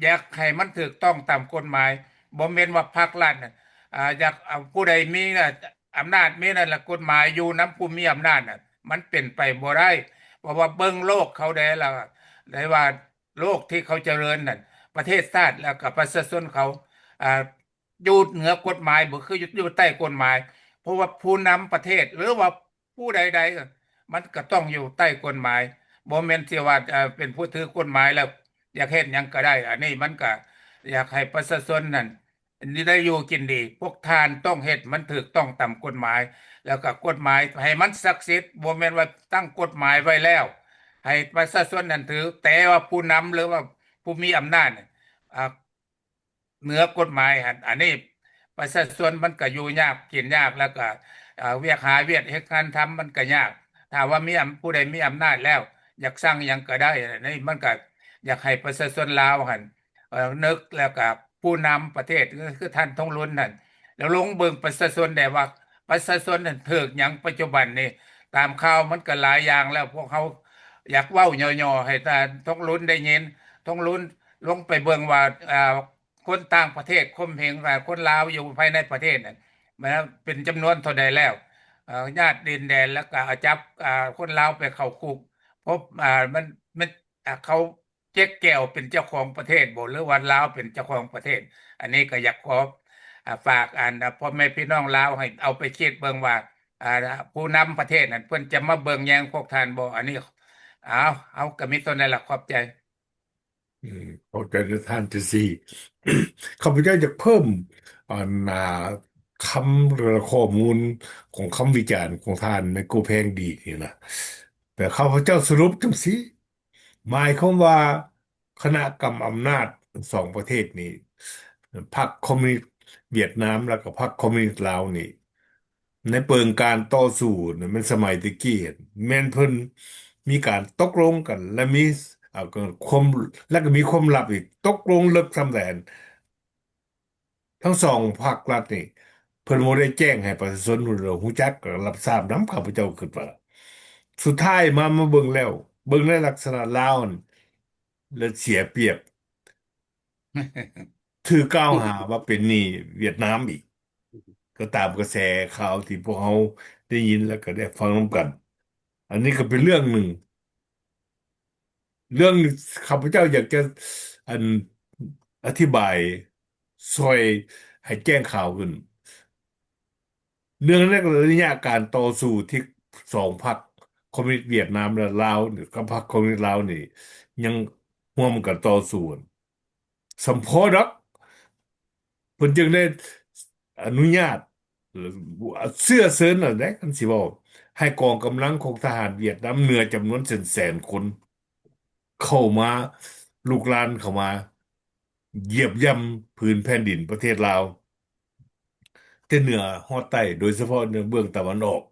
ຢາກໃຫ້ມັນຖືກຕ້ອງຕາມກົດໝາຍ ບໍ່ແມ່ນວ່າພັກລັດນະ ອາ ຢາກເອົາຜູ້ໃດມີນະ ອຳນາດມີນັ້ນລະ ກົດໝາຍຢູ່ນຳຜູ້ມີອຳນາດນະ ມັນເປັນໄປບໍ່ໄດ້ ເພາະວ່າເບິ່ງໂລກເຂົາແດ່ລະ ໄດ້ວ່າໂລກທີ່ເຂົາຈະເລີນນັ້ນ ປະເທດຊາດ ແລ້ວກໍປະຊາຊົນເຂົາ ອາ ຢູ່ເໜືອກົດໝາຍບໍ່ ຄືຢູ່ ຢູ່ໃຕ້ກົດໝາຍ ເພາະວ່າຜູ້ນຳປະເທດ ຫຼືວ່າ ຜູ້ໃດໆ ມັນກໍຕ້ອງຢູ່ໃຕ້ກົດໝາຍ ບໍ່ແມ່ນຊິວ່າ ເອີ ເປັນຜູ້ຖືກົດໝາຍແລ້ວຢາກເຮັດຫຍັງກໍໄດ້ ອັນນີ້ມັນກໍຢາກໃຫ້ປະຊາຊົນນັ້ນໄດ້ຢູ່ກິນດີ ພວກທ່ານຕ້ອງເຮັດມັນຖືກຕ້ອງຕາມກົດໝາຍ ແລ້ວກໍກົດໝາຍໃຫ້ມັນສັກສິດ ບໍ່ແມ່ນວ່າຕັ້ງກົດໝາຍໄວ້ແລ້ວ ໃຫ້ປະຊາຊົນນັ້ນຖື ແຕ່ວ່າຜູ້ນຳ ຫຼືວ່າຜູ້ມີອຳນາດ ອາ ເໜືອກົດໝາຍຫັ້ນ ອັນນີ້ປະຊາຊົນມັນກໍຢູ່ຍາກກິນຍາກ ແລ້ວກໍ ເອີ ວຽກຫາວຽກເຮັດງານທຳມັນກໍຍາກ ຖ້າວ່າມີອຳ ຜູ້ໃດມີອຳນາດແລ້ວ ຢາກສັ່ງຫຍັງກໍໄດ້ ອັນນີ້ມັນກໍຢາກໃຫ້ປະຊາຊົນລາວຫັ້ນ ເອີ ນຶກ ແລ້ວກໍຜູ້ນຳປະເທດ ຄືທ່ານທອງລຸນນັ້ນ ແລ້ວລົງເບິ່ງປະຊາຊົນແດ່ວ່າ ປະຊາຊົນນັ້ນຖືກຫຍັງປັດຈຸບັນນີ້ ຕາມຂ່າວມັນກໍຫຼາຍຢ່າງແລ້ວ ພວກເຮົາຢາກເວົ້າຫຍໍ້ໆ ໃຫ້ທ່ານທອງລຸນໄດ້ຍິນ ທອງລຸນລົງໄປເບິ່ງວ່າ ອາ ຄົນຕ່າງປະເທດຂົ່ມເຫງ ອາ ຄົນລາວຢູ່ພາຍໃນປະເທດນັ້ນ ແມ່ນເປັນຈຳນວນເທົ່າໃດແລ້ວ ເອີ ຍາດດິນແດນ ແລ້ວກໍເອົາຈັບ ອາ ຄົນລາວໄປເຂົ້າຄຸກ ພົບ ອາ ມັນ ມັນ ອາ ເຂົາເຈັກແກ້ວເປັນເຈົ້າຂອງປະເທດບໍ່ ຫຼືວ່າລາວເປັນເຈົ້າຂອງປະເທດ ອັນນີ້ກໍຢາກຂໍ ອາ ຝາກ ອັນ ອາ ພໍ່ແມ່ພີ່ນ້ອງລາວໃຫ້ເອົາໄປຄິດເບິ່ງວ່າ ອາ ຜູ້ນຳປະເທດນັ້ນ ເພິ່ນຈະມາເບິ່ງແຍງພວກທ່ານບໍ່ ອັນນີ້ ເອົາ ເອົາ ກໍມີເທົ່ານັ້ນລະ ຂອບໃຈ. ອືມ ເຂົ້າໃຈນຳທ່ານຈັ່ງຊີ້ ຂ້າພະເຈົ້າຢາກເພີ່ມ ອັນ ອາ ຄຳ ແລະ ຂໍ້ມູນຂອງຄຳວິຈານຂອງທ່ານ ໄມໂກ ແພງດີ ນີ້ນະ ແຕ່ຂ້າພະເຈົ້າສະຫຼຸບຈັ່ງຊີ້ ໝາຍຄວາມວ່າຄະນະກຳອຳນາດສອງປະເທດນີ້ ພັກຄອມມູນິດຫວຽດນາມ ແລ້ວກໍພັກຄອມມູນິດລາວນີ້ ໃນເປີງການຕໍ່ສູ້ນັ້ນ ແມ່ນສະໄໝແຕ່ກີ້ ແມ່ນເພິ່ນມີການຕົກລົງກັນ ແລະ ມີ ເອົາ ຄວາມ ແລະ ກໍມີຄວາມລັບອີກ ຕົກລົງເລິກສ່ຳໃດ ທັງສອງພັກລັດນີ້ ເພິ່ນບໍ່ໄດ້ແຈ້ງໃຫ້ປະຊາຊົນຮູ້ຈັກ ຮັບຊາບນຳ ຂ້າພະເຈົ້າຄິດວ່າ ສຸດທ້າຍມາ ມາເບິ່ງແລ້ວ ເບິ່ງໃນລັກສະນະລາວ ແລະ ເສຍປຽບ ຖືກກ່າວຫາວ່າເປັນໜີ້ຫວຽດນາມອີກ ກໍຕາມກະແສຂ່າວທີ່ພວກເຮົາໄດ້ຍິນ ແລະ ກໍໄດ້ຟັງນຳກັນ ອັນນີ້ກໍເປັນເລື່ອງໜຶ່ງ ເລື່ອງ ຂ້າພະເຈົ້າຢາກຈະ ອັນ ອະທິບາຍຊ່ອຍໃຫ້ແຈ້ງຂາວຂຶ້ນ ເນື່ອງໃນໄລຍະການຕໍ່ສູ້ທີ່ສອງພັກຄອມມູນິດຫວຽດນາມ ແລະ ລາວ ກັບພັກຄອມມູນິດລາວນີ້ ຍັງຮ່ວມກັນຕໍ່ສູ້ ສຳພໍດອກ ເພິ່ນຈຶ່ງໄດ້ອະນຸຍາດ ເຊື້ອເຊີນນັ້ນແຫຼະ ຄັນຊິເວົ້າ ໃຫ້ກອງກຳລັງຂອງທະຫານຫວຽດນາມເໜືອຈຳນວນແສນໆຄົນ ເຂົ້າມາ ລຸກລານເຂົ້າມາ ຢຽບຢ່ຳພື້ນແຜ່ນດິນປະເທດລາວ ແຕ່ເໜືອຮອດໃຕ້ ໂດຍສະເພາະໃນເບື້ອງຕາເວັນອອກ.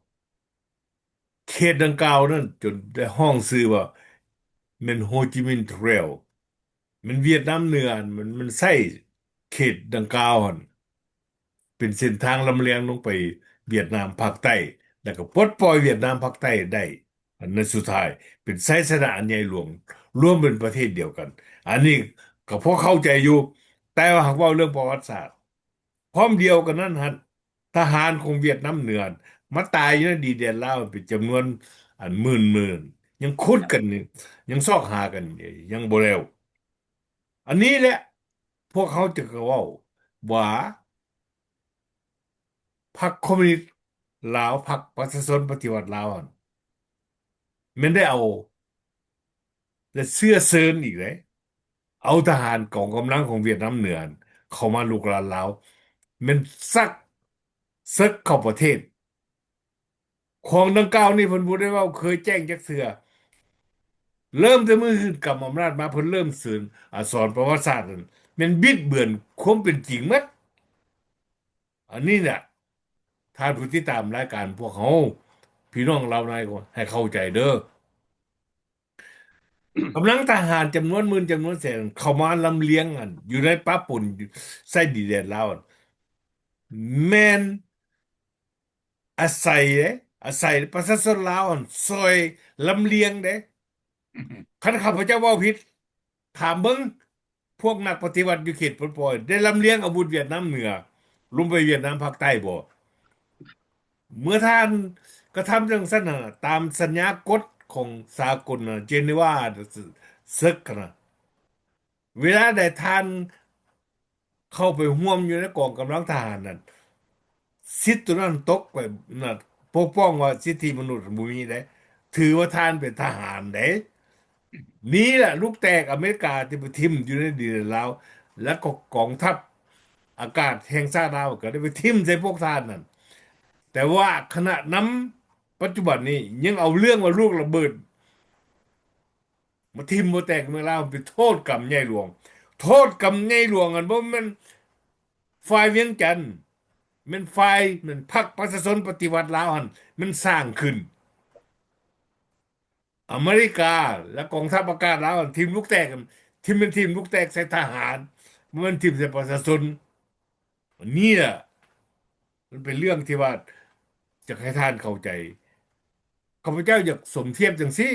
ເຂດດັ່ງກ່າວນັ້ນຈົນໄດ້ຮ້ອງຊື່ວ່າແມ່ນ Ho Chi Minh Trail ແມ່ນຫວຽດນາມເໜືອ ມັນ ມັນໃຊ້ເຂດດັ່ງກ່າວຫັ້ນ ເປັນເສັ້ນທາງລຳລຽງລົງໄປຫວຽດນາມພາກໃຕ້ ແລ້ວກໍປົດປ່ອຍຫວຽດນາມພາກໃຕ້ໄດ້ ອັນນັ້ນສຸດທ້າຍເປັນໄຊຊະນະອັນໃຫຍ່ຫຼວງ ລວມເປັນປະເທດດຽວກັນ. ອັນນີ້ກໍພໍເຂົ້າໃຈຢູ່ ແຕ່ວ່າຫາກເວົ້າເລື່ອງປະຫວັດສາດ ພ້ອມດຽວກັນນັ້ນຫັ້ນ ທະຫານຂອງຫວຽດນາມເໜືອມາຕາຍຢູ່ໃນດິນແດນລາວເປັນຈຳນວນອັນໝື່ນໆ ຍັງຂຸດກັນ ຍັງຊອກຫາກັນ ຍັງບໍ່ແລ້ວ. ອັນນີ້ແຫຼະ ພວກເຮົາຈຶ່ງເວົ້າວ່າ ພັກຄອມມູນິດລາວ ພັກປະຊາຊົນປະຕິວັດລາວຫັ້ນ ແມ່ນໄດ້ເອົາ ແລະ ເຊື້ອເຊີນອີກເດ້ ເອົາທະຫານກອງກຳລັງຂອງຫວຽດນາມເໜືອຫັ້ນ ເຂົ້າມາລຸກລານລາວ ແມ່ນຊັກເສິກເຂົ້າປະເທດ. ຂອງດັ່ງກ່າວນີ້ເພິ່ນບໍ່ໄດ້ເວົ້າເຄີຍແຈ້ງຈັກເທື່ອ. ເລີ່ມແຕ່ມື້ກຳອຳນາດມາ ເພິ່ນເລີ່ມເຊີນ ອາ ສອນປະຫວັດສາດນັ້ນ ແມ່ນບິດເບືອນຄວາມເປັນຈິງໝົດ. ອັນນີ້ນະ ທ່ານຜູ້ຕິດຕາມລາຍການພວກເຮົາ ພີ່ນ້ອງລາວໃນ ໃຫ້ເຂົ້າໃຈເດີ້. ກຳລັງທະຫານຈຳນວນໝື່ນ ຈຳນວນແສນ ເຂົ້າມາລຳລຽງ ອັນ ຢູ່ໃນປະປົນໃສ່ດິນແດນລາວ ແມ່ນອາໄສເດ້ ອາໄສປະຊາຊົນລາວ ອັນ ຊ່ອຍລຳລຽງເດ້. ຄັນຂ້າພະເຈົ້າເວົ້າຜິດ ຖາມເບິ່ງ ພວກນັກປະຕິວັດຢູ່ເຂດປົດປ່ອຍ ໄດ້ລຳລຽງອາວຸດຫວຽດນາມເໜືອ ລົງໄປຫວຽດນາມພາກໃຕ້ບໍ່? ເມື່ອທ່ານກະທຳຈັ່ງຊັ້ນນະ ຕາມສັນຍາກົດຂອງສາກົນນະ ເຈນີວາ ເຊີກນະ ເວລາໃດທ່ານເຂົ້າໄປຮ່ວມຢູ່ໃນກອງກຳລັງທະຫານນັ້ນ ສິດໂຕນັ້ນຕົກໄປນະ ປົກປ້ອງວ່າສິດທິມະນຸດບໍ່ມີເດ້ ຖືວ່າທ່ານເປັນທະຫານເດ້. ນີ້ແຫຼະລູກແຕກອາເມລິກາທີ່ໄປຖິ້ມຢູ່ໃນດິນແດນລາວ ແລ້ວກໍກອງທັບອາກາດແຫ່ງຊາດລາວກໍໄດ້ໄປຖິ້ມໃສ່ພວກທ່ານນັ້ນ. ແຕ່ວ່າຄະນະນຳປັດຈຸບັນນີ້ຍັງເອົາເລື່ອງວ່າລູກລະເບີດ ມາຖິ້ມບໍ່ແຕກເມືອງລາວ ເປັນໂທດກຳໃຫຍ່ຫຼວງ. ໂທດກຳໃຫຍ່ຫຼວງຫັ້ນບໍ່ແມ່ນຝ່າຍວຽງຈັນ ແມ່ນຝ່າຍ ແມ່ນພັກປະຊາຊົນປະຕິວັດລາວຫັ້ນ ແມ່ນສ້າງຂຶ້ນ. ອາເມລິກາ ແລະ ກອງທັບອາກາດລາວຫັ້ນ ຖິ້ມລູກແຕກ ຖິ້ມແມ່ນຖິ້ມລູກແຕກໃສ່ທະຫານ ບໍ່ແມ່ນຖິ້ມໃສ່ປະຊາຊົນ. ອັນນີ້ລະ ມັນເປັນເລື່ອງທີ່ວ່າ ຢາກໃຫ້ທ່ານເຂົ້າໃຈ. ຂ້າພະເຈົ້າຢາກສົມທຽບຈັ່ງຊີ້.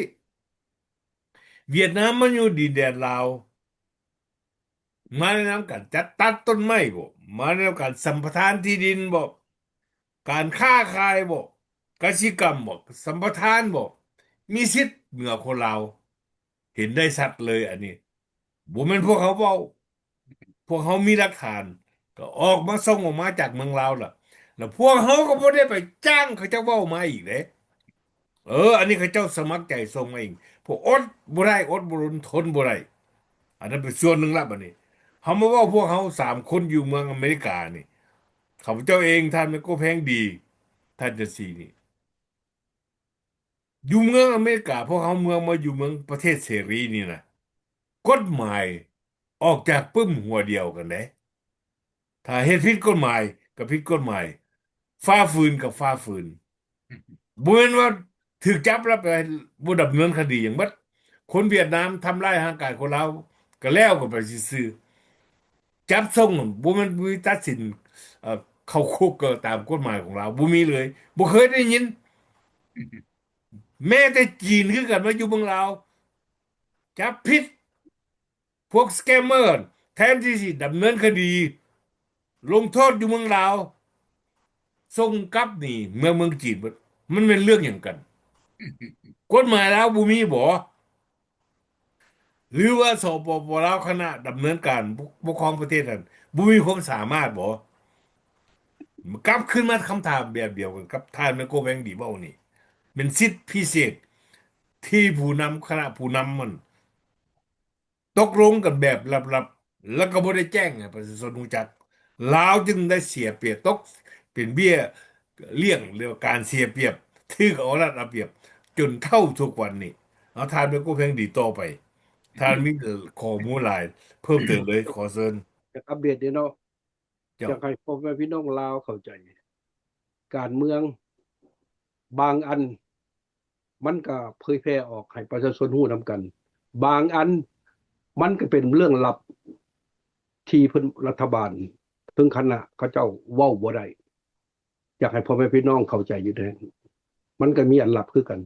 ຫວຽດນາມມາຢູ່ດິນແດນລາວ ມາໃນນາມການຈັດຕັດຕົ້ນໄມ້ບໍ? ມາໃນນາມການສຳປະທານທີ່ດິນບໍ? ການຄ້າຂາຍບໍ? ກະສິກຳບໍ? ສຳປະທານບໍ? ມີສິດເໜືອຄົນລາວ. ເຫັນໄດ້ຊັດເລີຍອັນນີ້. ບໍ່ແມ່ນພວກເຮົາເວົ້າ. ພວກເຮົາມີຫຼັກຖານ ກໍອອກມາ ສົ່ງອອກມາຈາກເມືອງລາວລະ ແລ້ວພວກເຮົາກໍບໍ່ໄດ້ໄປຈ້າງເຂົາເຈົ້າເວົ້າມາອີກເດ້. ເອີ ອັນນີ້ເຂົາເຈົ້າສະໝັກໃຈສົ່ງມາເອງ ເພາະອົດບໍ່ໄດ້ ອົດບໍ່ທົນ ທົນບໍ່ໄດ້. ອັນນັ້ນເປັນສ່ວນໜຶ່ງລະ. ບັດນີ້ເຮົາມາເວົ້າພວກເຮົາສາມຄົນຢູ່ເມືອງອາເມລິການີ້ ຂ້າພະເຈົ້າເອງ ທ່ານແມ່ໂກແພງດີ ທ່ານຈັນສີນີ້ ຢູ່ເມືອງອາເມລິກາ ພວກເຮົາເມືອງມາຢູ່ເມືອງປະເທດເສລີນີ້ນະ ກົດໝາຍອອກຈາກປຶ້ມຫົວດຽວກັນເດ້. ຖ້າເຮັດຜິດກົດໝາຍກໍຜິດກົດໝາຍ, ຝ່າຝືນກໍຝ່າຝືນ. ບໍ່ແມ່ນວ່າຖືກຈັບແລ້ວໄປບໍ່ດຳເນີນຄະດີຫຍັງເບິດ. ຄົນຫວຽດນາມທຳຮ້າຍຮ່າງກາຍຄົນລາວກໍແລ້ວກັນໄປຊື່ໆ. ຈັບສົ່ງ ບໍ່ແມ່ນມີຕັດສິນ ເອີ ເຂົ້າຄຸກກໍຕາມກົດໝາຍຂອງລາວ ບໍ່ມີເລີຍ. ບໍ່ເຄີຍໄດ້ຍິນ. ແມ້ແຕ່ຈີນຄືກັນ ມາຢູ່ເມືອງລາວ ຈັບຜິດ ພວກສະແກມເມີ ແທນທີ່ຊິດຳເນີນຄະດີ ລົງໂທດຢູ່ເມືອງລາວ ສົ່ງກັບໜີເມືອງ ເມືອງຈີນເບິດ. ມັນແມ່ນເລື່ອງຫຍັງກັນ? ກົດໝາຍລາວບໍ່ມີບໍ? ຫຼືວ່າ ສປປ ລາວ ຄະນະດຳເນີນການປົກຄອງປະເທດຫັ້ນ ບໍ່ມີຄວາມສາມາດບໍ? ກັບຄືນມາຄຳຖາມແບບດຽວກັນກັບທ່ານແມໂກແວງດີເວົ້ານີ້ ແມ່ນສິດພິເສດທີ່ຜູ້ນຳ ຄະນະຜູ້ນຳມັນຕົກລົງກັນແບບລັບໆ ແລ້ວກໍບໍ່ໄດ້ແຈ້ງໃຫ້ປະຊາຊົນຮູ້ຈັກ. ລາວຈຶ່ງໄດ້ເສຍປຽບ ຕົກເປັນເບ້ຍລ້ຽງ ຫຼືວ່າການເສຍປຽບ ຖືກເອົາລັດເອົາປຽບ ຈົນເທົ່າທຸກວັນນີ້. ເອົາ ທ່ານແມ່ໂກແພງດີຕໍ່ໄປ ທ່ານມີຂໍ້ມູນຫຼາຍ ເພີ່ມເຕີມເລີຍ ຂໍເຊີນ. ຢາກອັບເດດເດ້ເນາະ. ເຈົ້າ. ຢາກໃຫ້ພໍ່ແມ່ພີ່ນ້ອງລາວເຂົ້າໃຈ ການເມືອງບາງອັນ ມັນກໍເຜີຍແຜ່ອອກໃຫ້ປະຊາຊົນຮູ້ນຳກັນ. ບາງອັນມັນກໍເປັນເລື່ອງລັບທີ່ເພິ່ນ ລັດຖະບານ ເຖິງຄະນະເຂົາເຈົ້າເວົ້າບໍ່ໄດ້. ຢາກໃຫ້ພໍ່ແມ່ພີ່ນ້ອງເຂົ້າໃຈຢູ່ເດ້. ມັນກໍມີອັນລັບຄືກັນ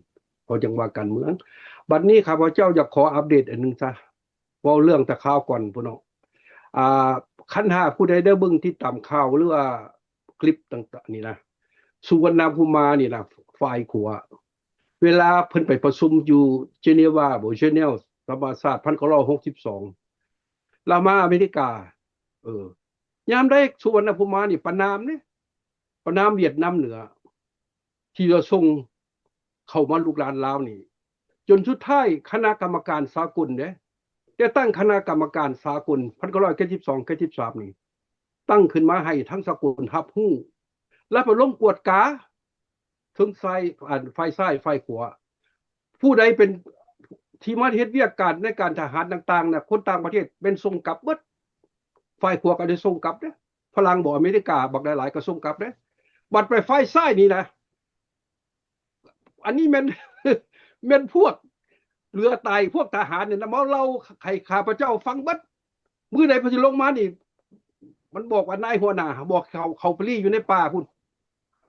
ເພາະຈັ່ງວ່າການເມືອງ. ບັດນີ້ຂ້າພະເຈົ້າຢາກຂໍອັບເດດອັນໜຶ່ງຊະ ເວົ້າເລື່ອງແຕ່ຄາວກ່ອນພຸ້ນເນາະ. ອ່າ ຄັນຫາກຜູ້ໃດໄດ້ເບິ່ງຕິດຕາມຂ່າວ ຫຼືວ່າຄລິບຕ່າງໆນີ້ນະ ສຸວັນນະພູມານີ້ນະ ຝ່າຍຂວາ ເວລາເພິ່ນໄປປະຊຸມຢູ່ເຈນີວາບໍ ເຈນີວ ສະພາຊາດ ພັນເກົ້າຮ້ອຍຫົກສິບສອງ ລາວມາອາເມລິກາ. ເອີ ຍາມໃດສຸວັນນະພູມານີ້ປະນາມເດ້ ປະນາມຫວຽດນາມເໜືອ ທີ່ວ່າສົ່ງເຂົ້າມາລຸກລານລາວນີ້ ຈົນສຸດທ້າຍຄະນະກຳມະການສາກົນເດ້ ໄດ້ຕັ້ງຄະນະກຳມະການສາກົນ ພັນເກົ້າຮ້ອຍເຈັດສິບສອງ ເຈັດສິບສາມນີ້ ຕັ້ງຂຶ້ນມາໃຫ້ທັງສາກົນຮັບຮູ້ ແລ້ວໄປລົງກວດກາ ເທິງຊ້າຍ ອັນ ຝ່າຍຊ້າຍ ຝ່າຍຂວາ ຜູ້ໃດເປັນທີ່ມາເຮັດວຽກການໃນການທະຫານຕ່າງໆນະ ຄົນຕ່າງປະເທດແມ່ນສົ່ງກັບເບິດ. ຝ່າຍຂວາກໍໄດ້ສົ່ງກັບເດ້ ຝຣັ່ງບໍ ອາເມລິກາ ບັກຫຼາຍໆກໍສົ່ງກັບເດ້. ບັດໄປຝ່າຍຊ້າຍນີ້ນະ ອັນນີ້ແມ່ນ ແມ່ນພວກເຫຼືອຕາຍ ພວກທະຫານນີ້ນະ ມາເລົ່າໃຫ້ຂ້າພະເຈົ້າຟັງເບິດ. ມື້ໃດເພິ່ນຊິລົງມານີ້ ມັນບອກວ່ານາຍຫົວໜ້າ ບອກເຂົາ ເຂົາໄປລີ້ຢູ່ໃນປ່າພຸ້ນ.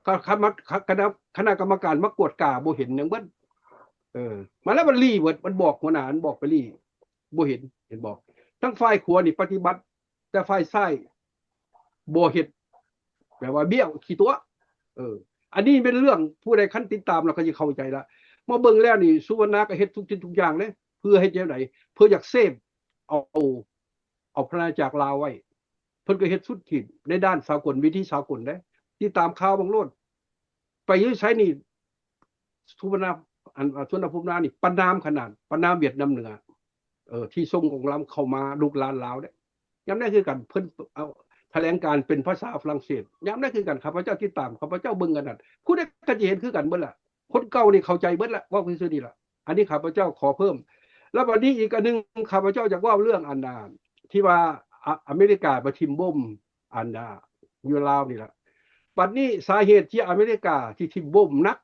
ຄະ ຄະນະ ຄະນະ ຄະນະກຳມະການມາກວດກາບໍ່ເຫັນຫຍັງເບິດ. ເອີ ມາແລ້ວມັນລີ້ເບິດ ມັນບອກຫົວໜ້າ ມັນບອກໄປລີ້ ບໍ່ເຫັນ ເຫັນບໍ່? ທາງຝ່າຍຂວານີ້ປະຕິບັດ ແຕ່ຝ່າຍຊ້າຍບໍ່ເຮັດ ແປວ່າບ້ຽວຂີ້ຕົວະ. ເອີ ອັນນີ້ເປັນເລື່ອງ ຜູ້ໃດຄັນຕິດຕາມແລ້ວກໍຊິເຂົ້າໃຈລະ. ມາເບິ່ງແລ້ວນີ້ ສຸວັນນາກໍເຮັດທຸກສິ່ງທຸກຢ່າງເດ້ ເພື່ອເຮັດແນວໃດ? ເພື່ອຢາກເຊບເອົາ ເອົາພະນາຈັກລາວໄວ້. ເພິ່ນກໍເຮັດສຸດຂີດໃນດ້ານສາກົນ ເວທີສາກົນເດ້. ຕິດຕາມຂ່າວເບິ່ງໂລດ. ໄປຢູ່ໃສນີ້ ສຸວັນນາ ອັນ ອາ ສຸວັນນະພູມນານີ້ປະນາມຂະໜາດ ປະນາມຫວຽດນາມເໜືອ ເອີ ທີ່ສົ່ງກອງກຳລັງເຂົ້າມາລຸກລານລາວເດ້. ຍາມໃດຄືກັນ ເພິ່ນເອົາຖະແຫຼງການເປັນພາສາຝຣັ່ງເສດ ຍາມໃດຄືກັນ. ຂ້າພະເຈົ້າຕິດຕາມ ຂ້າພະເຈົ້າເບິ່ງກັນນັ້ນ ຜູ້ໃດກໍຈະເຫັນຄືກັນເບິດລະ. ຄົນເກົ່ານີ້ເຂົ້າໃຈເບິດລະ ເວົ້າຄືຊື່ນີ້ລະ. ອັນນີ້ຂ້າພະເຈົ້າຂໍເພີ່ມ. ແລ້ວບັດນີ້ອີກອັນໜຶ່ງ ຂ້າພະເຈົ້າຢາກເວົ້າເລື່ອງອັນ ອາ ທີ່ວ່າ ອາ ອາເມລິກາໄປຖິ້ມບົມອັນ ອາ ຢູ່ລາວນີ້ລະ. ບັດນີ້ສາເຫດທີ່ອາເມລິກາທີ່ຖິ້ມບົມໜັກ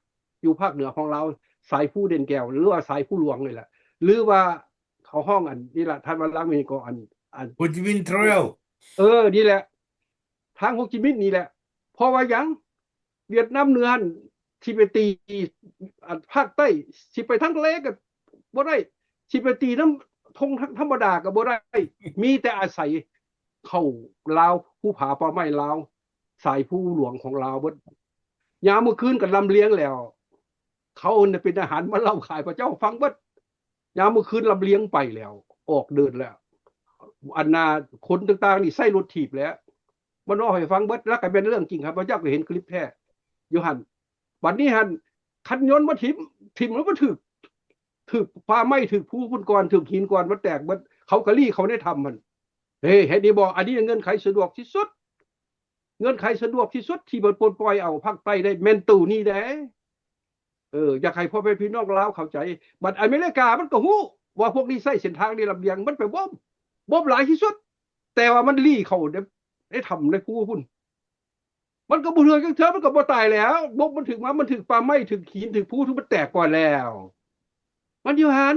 ຢູ່ພາກເໜືອຂອງລາວ ສາຍພູເດັ່ນແກ້ວ ຫຼືວ່າສາຍພູຫຼວງນີ້ລະ ຫຼືວ່າເຂົາຮ້ອງອັນນີ້ລະ ທ່ານວ່າລາວມີກໍອັນ ອັນ ໂຮຈິມິນທຣາຍ ເອີ ນີ້ແຫຼະ ທາງໂຮຈິມິນນີ້ແຫຼະ. ເພາະວ່າຫຍັງ? ຫວຽດນາມເໜືອຫັ້ນ ຊິໄປຕີ ອັນ ພາກໃຕ້ ຊິໄປທາງທະເລກໍບໍ່ໄດ້ ຊິໄປຕີນຳທົ່ງທຳມະດາກໍບໍ່ໄດ້ ມີແຕ່ອາໄສເຂົ້າລາວ ພູຜາປ່າໄມ້ລາວ ສາຍພູຫຼວງຂອງລາວເບິດ. ຍາມມື້ຄືນກໍລຳລຽງແລ້ວ ເຂົາເປັນທະຫານມາເລົ່າໃຫ້ພວກເຈົ້າຟັງເບິດ. ຍາມມື້ຄືນລຳລຽງໄປແລ້ວ ອອກເດີນແລ້ວ ອັນນ່າ ຄົນຕ່າງໆນີ້ໃຊ້ລົດຖີບແລ້ວ ມາເວົ້າໃຫ້ຟັງເບິດ ແລ້ວກໍແມ່ນເລື່ອງຈິງ. ຂ້າພະເຈົ້າກໍເຫັນຄລິບແທ້ຢູ່ຫັ້ນ. ບັດນີ້ຫັ້ນ ຄັນຍົນມາຖິ້ມ ຖິ້ມແລ້ວມັນຖືກ ຖືກປ່າໄມ້ ຖືກພູພຸ້ນກ່ອນ ຖືກຫີນກ່ອນ ມັນແຕກເບິດ ເຂົາກໍລີ້ເຂົ້າໃນຖ້ຳຫັ້ນ. ເອີ ເຫັນດີບໍ່? ອັນນີ້ເງື່ອນໄຂສະດວກທີ່ສຸດ ເງື່ອນໄຂສະດວກທີ່ສຸດທີ່ມັນປົດປ່ອຍເອົາພາກໃຕ້ໄດ້ ແມ່ນໂຕນີ້ແດ່. ເອີ ຢາກໃຫ້ພໍ່ແມ່ພີ່ນ້ອງລາວເຂົ້າໃຈ. ບັດອາເມລິກາມັນກໍຮູ້ວ່າພວກນີ້ໃຊ້ເສັ້ນທາງນີ້ລຳລຽງ ມັນໄປບົມ ບົມຫຼາຍທີ່ສຸດ ແຕ່ວ່າມັນລີ້ເຂົ້າໃນ ໃນຖ້ຳໃນພູພຸ້ນ ມັນກໍບໍ່ເທື່ອຈັກເທື່ອ ມັນກໍບໍ່ຕາຍແລ້ວ. ບົມມັນຖືກມາ ມັນຖືກປ່າໄມ້ ຖືກຫີນ ຖືກພູ ຖືກມັນແຕກກ່ອນແລ້ວ ມັນຢູ່ຫັ້ນ.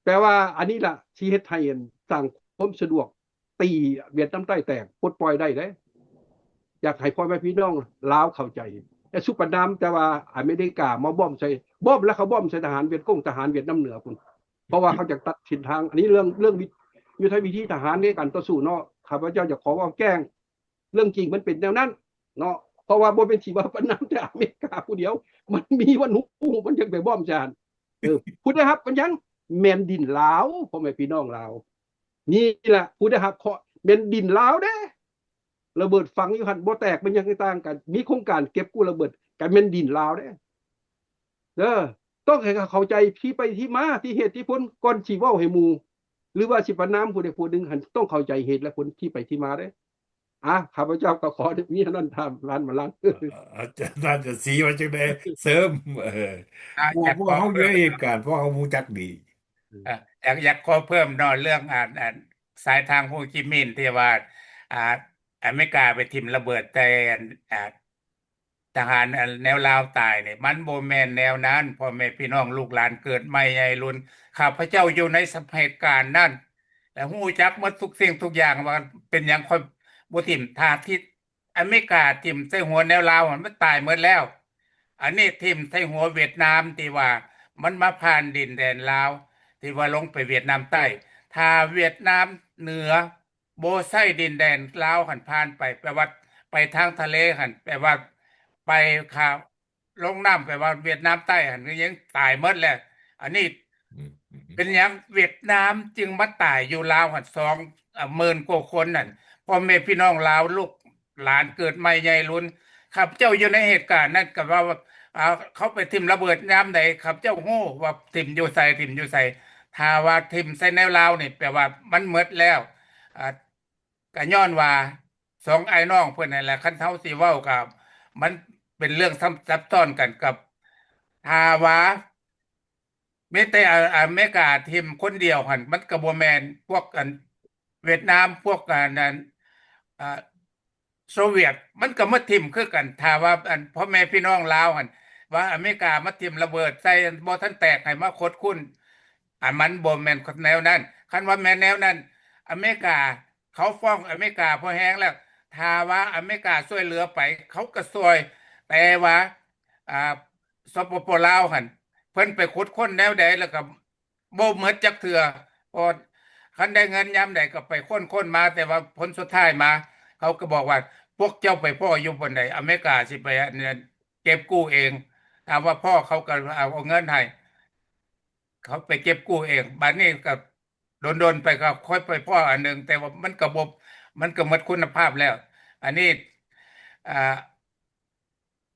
ແປວ່າອັນນີ້ລະຊິເຮັດໃຫ້ ອັນ ສ້າງຄວາມສະດວກ ຕີຫວຽດນາມໃຕ້ແຕກ ປົດປ່ອຍໄດ້ເດ້. ຢາກໃຫ້ພໍ່ແມ່ພີ່ນ້ອງລາວເຂົ້າໃຈ ແຕ່ຊຸປະນາມ ແຕ່ວ່າອາເມລິກາມາບອມໃສ່ ບອມ ແລ້ວເຂົາບອມໃສ່ທະຫານຫວຽດກົງ ທະຫານຫວຽດນາມເໜືອພຸ້ນ ເພາະວ່າເຂົາຈະຕັດເສັ້ນທາງ. ອັນນີ້ເລື່ອງ ເລື່ອງວິ ຍຸດທະວິທີທະຫານໃນການຕໍ່ສູ້ເນາະ. ຂ້າພະເຈົ້າຢາກຂໍເວົ້າແຈ້ງ ເລື່ອງຈິງມັນເປັນແນວນັ້ນເນາະ ເພາະວ່າບໍ່ແມ່ນຊິວ່າປະນາມແຕ່ອາເມລິກາຜູ້ດຽວ ມັນມີວັນຮູ້ ມັນຈັ່ງໄປບອມໃສ່ຫັ້ນ. ເອີ ຜູ້ໄດ້ຮັບມັນຫຍັງ? ແມ່ນດິນລາວ ພໍ່ແມ່ພີ່ນ້ອງລາວ. ນີ້ລະ ຜູ້ໄດ້ຮັບເຄາະແມ່ນດິນລາວເດ້. ລະເບີດຝັງຢູ່ຫັ້ນບໍ່ແຕກ ເປັນຫຍັງຕ່າງກັນ? ມີໂຄງການເກັບກູ້ລະເບີດ ກໍແມ່ນດິນລາວເດ້. ເດີ ຕ້ອງໃຫ້ເຂົາເຂົ້າໃຈທີ່ໄປທີ່ມາ ທີ່ເຫດທີ່ຜົນ ກ່ອນຊິເວົ້າໃຫ້ໝູ່ ຫຼືວ່າຊິປະນາມຜູ້ໃດຜູ້ໜຶ່ງຫັ້ນ ຕ້ອງເຂົ້າໃຈເຫດແລະຜົນທີ່ໄປທີ່ມາເດ້. ອາ ຂ້າພະເຈົ້າກໍຂໍມີເທົ່ານັ້ນ ທ່ານ ທ່ານບັນລັງ. ອາ ອາຈານ ທ່ານຈະສີວ່າຈັ່ງໃດເສີມ? ເອີ ອາ ພວກ ຢາກ ພວກເຮົາຢູ່ໃນເຫດການ ພວກເຮົາຮູ້ຈັກດີ. ເອີ ຢາກ ຢາກຂໍເພີ່ມເນາະ ເລື່ອງ ອັນ ອັນ ສາຍທາງໂຮຈິມິນທີ່ວ່າ ອາ ອາເມລິກາໄປຖິ້ມລະເບີດໃສ່ ອາ ທະຫານ ອັນ ແນວລາວຕາຍນີ້ ມັນບໍ່ແມ່ນແນວນັ້ນ ພໍ່ແມ່ພີ່ນ້ອງລູກຫຼານເກີດໃໝ່ໃຫຍ່ລຸນ. ຂ້າພະເຈົ້າຢູ່ໃນສະ ເຫດການນັ້ນ ແລະ ຮູ້ຈັກໝົດທຸກສິ່ງທຸກຢ່າງວ່າເປັນຫຍັງຂ້ອຍບໍ່ຖິ້ມ. ຖ້າທີ່ອາເມລິກາຖິ້ມໃສ່ຫົວແນວລາວ ມັນຕາຍໝົດແລ້ວ. ອັນນີ້ຖິ້ມໃສ່ຫົວຫວຽດນາມ ທີ່ວ່າມັນມາຜ່ານດິນແດນລາວ ທີ່ວ່າລົງໄປຫວຽດນາມໃຕ້. ຖ້າຫວຽດນາມເໜືອ ບໍ່ໃຊ້ດິນແດນລາວຫັ້ນຜ່ານໄປ ແປວ່າໄປທາງທະເລຫັ້ນ ແປວ່າໄປຂ້າມລົງນ້ຳ ແປວ່າຫວຽດນາມໃຕ້ຫັ້ນຍັງຕາຍໝົດແລ້ວ. ອັນນີ້ ອືມ ເປັນຫຍັງຫວຽດນາມຈຶ່ງມາຕາຍຢູ່ລາວຫັ້ນ ສອງ ເອີ ໝື່ນກວ່າຄົນນັ້ນ ພໍ່ແມ່ພີ່ນ້ອງລາວ ລູກ ຫຼານເກີດໃໝ່ໃຫຍ່ລຸນ. ຂ້າພະເຈົ້າຢູ່ໃນເຫດການນັ້ນ ກໍວ່າ ອ່າ ເຂົາໄປຖິ້ມລະເບີດຍາມໃດ ຂ້າພະເຈົ້າຮູ້ວ່າຖິ້ມຢູ່ໃສ ຖິ້ມຢູ່ໃສ. ຖ້າວ່າຖິ້ມໃສ່ແນວລາວນີ້ ແປວ່າມັນໝົດແລ້ວ. ອ່າ ກໍຍ້ອນວ່າສອງອ້າຍນ້ອງເພິ່ນນັ້ນແຫຼະ ຄັນເຮົາຊິເວົ້າກໍມັນເປັນເລື່ອງຊັບ ຊັບຊ້ອນກັນກັບ ຖ້າວ່າ ມີແຕ່ອາ ອາເມລິກາຖິ້ມຄົນດຽວຫັ້ນ ມັນກໍບໍ່ແມ່ນ ພວກອັນຫວຽດນາມ ພວກອັນນັ້ນ ອາ ໂຊວຽດ ມັນກໍມາຖິ້ມຄືກັນ. ຖ້າວ່າອັນພໍ່ແມ່ພີ່ນ້ອງລາວຫັ້ນ ວ່າອາເມລິກາມາຖິ້ມລະເບີດໃສ່ ບໍ່ທັນແຕກ ໃຫ້ມາຂົດຄົ້ນ ອັນມັນບໍ່ແມ່ນແນວນັ້ນ. ຄັນວ່າແມ່ນແນວນັ້ນ ອາເມລິກາ ເຂົາຟ້ອງອາເມລິກາພໍແຮງແລ້ວ. ຖ້າວ່າອາເມລິກາຊ່ວຍເຫຼືອໄປ ເຂົາກໍຊ່ວຍ ແຕ່ວ່າ ອາ ສປປ ລາວຫັ້ນ ເພິ່ນໄປຂຸດຄົ້ນແນວໃດ ແລ້ວກໍບໍ່ໝົດຈັກເທື່ອ. ເພາະ ຄັນໄດ້ເງິນຍາມໃດກໍໄປຄົ້ນໆມາ ແຕ່ວ່າຜົນສຸດທ້າຍມາ ເຂົາກໍບອກວ່າ ພວກເຈົ້າໄປພໍ້ຢູ່ບ່ອນໃດ ອາເມລິກາຊິໄປ ອັນນັ້ນ ເກັບກູ້ເອງ. ຖາມວ່າພໍ້ ເຂົາກໍເອົາ ເອົາເງິນໃຫ້ ເຂົາໄປເກັບກູ້ເອງ. ບາດນີ້ກໍດົນໆໄປກໍຄ່ອຍໄປພໍ້ອັນໜຶ່ງ ແຕ່ວ່າມັນກໍບໍ່ ມັນກໍໝົດຄຸນນະພາບແລ້ວ. ອັນນີ້ ອ່າ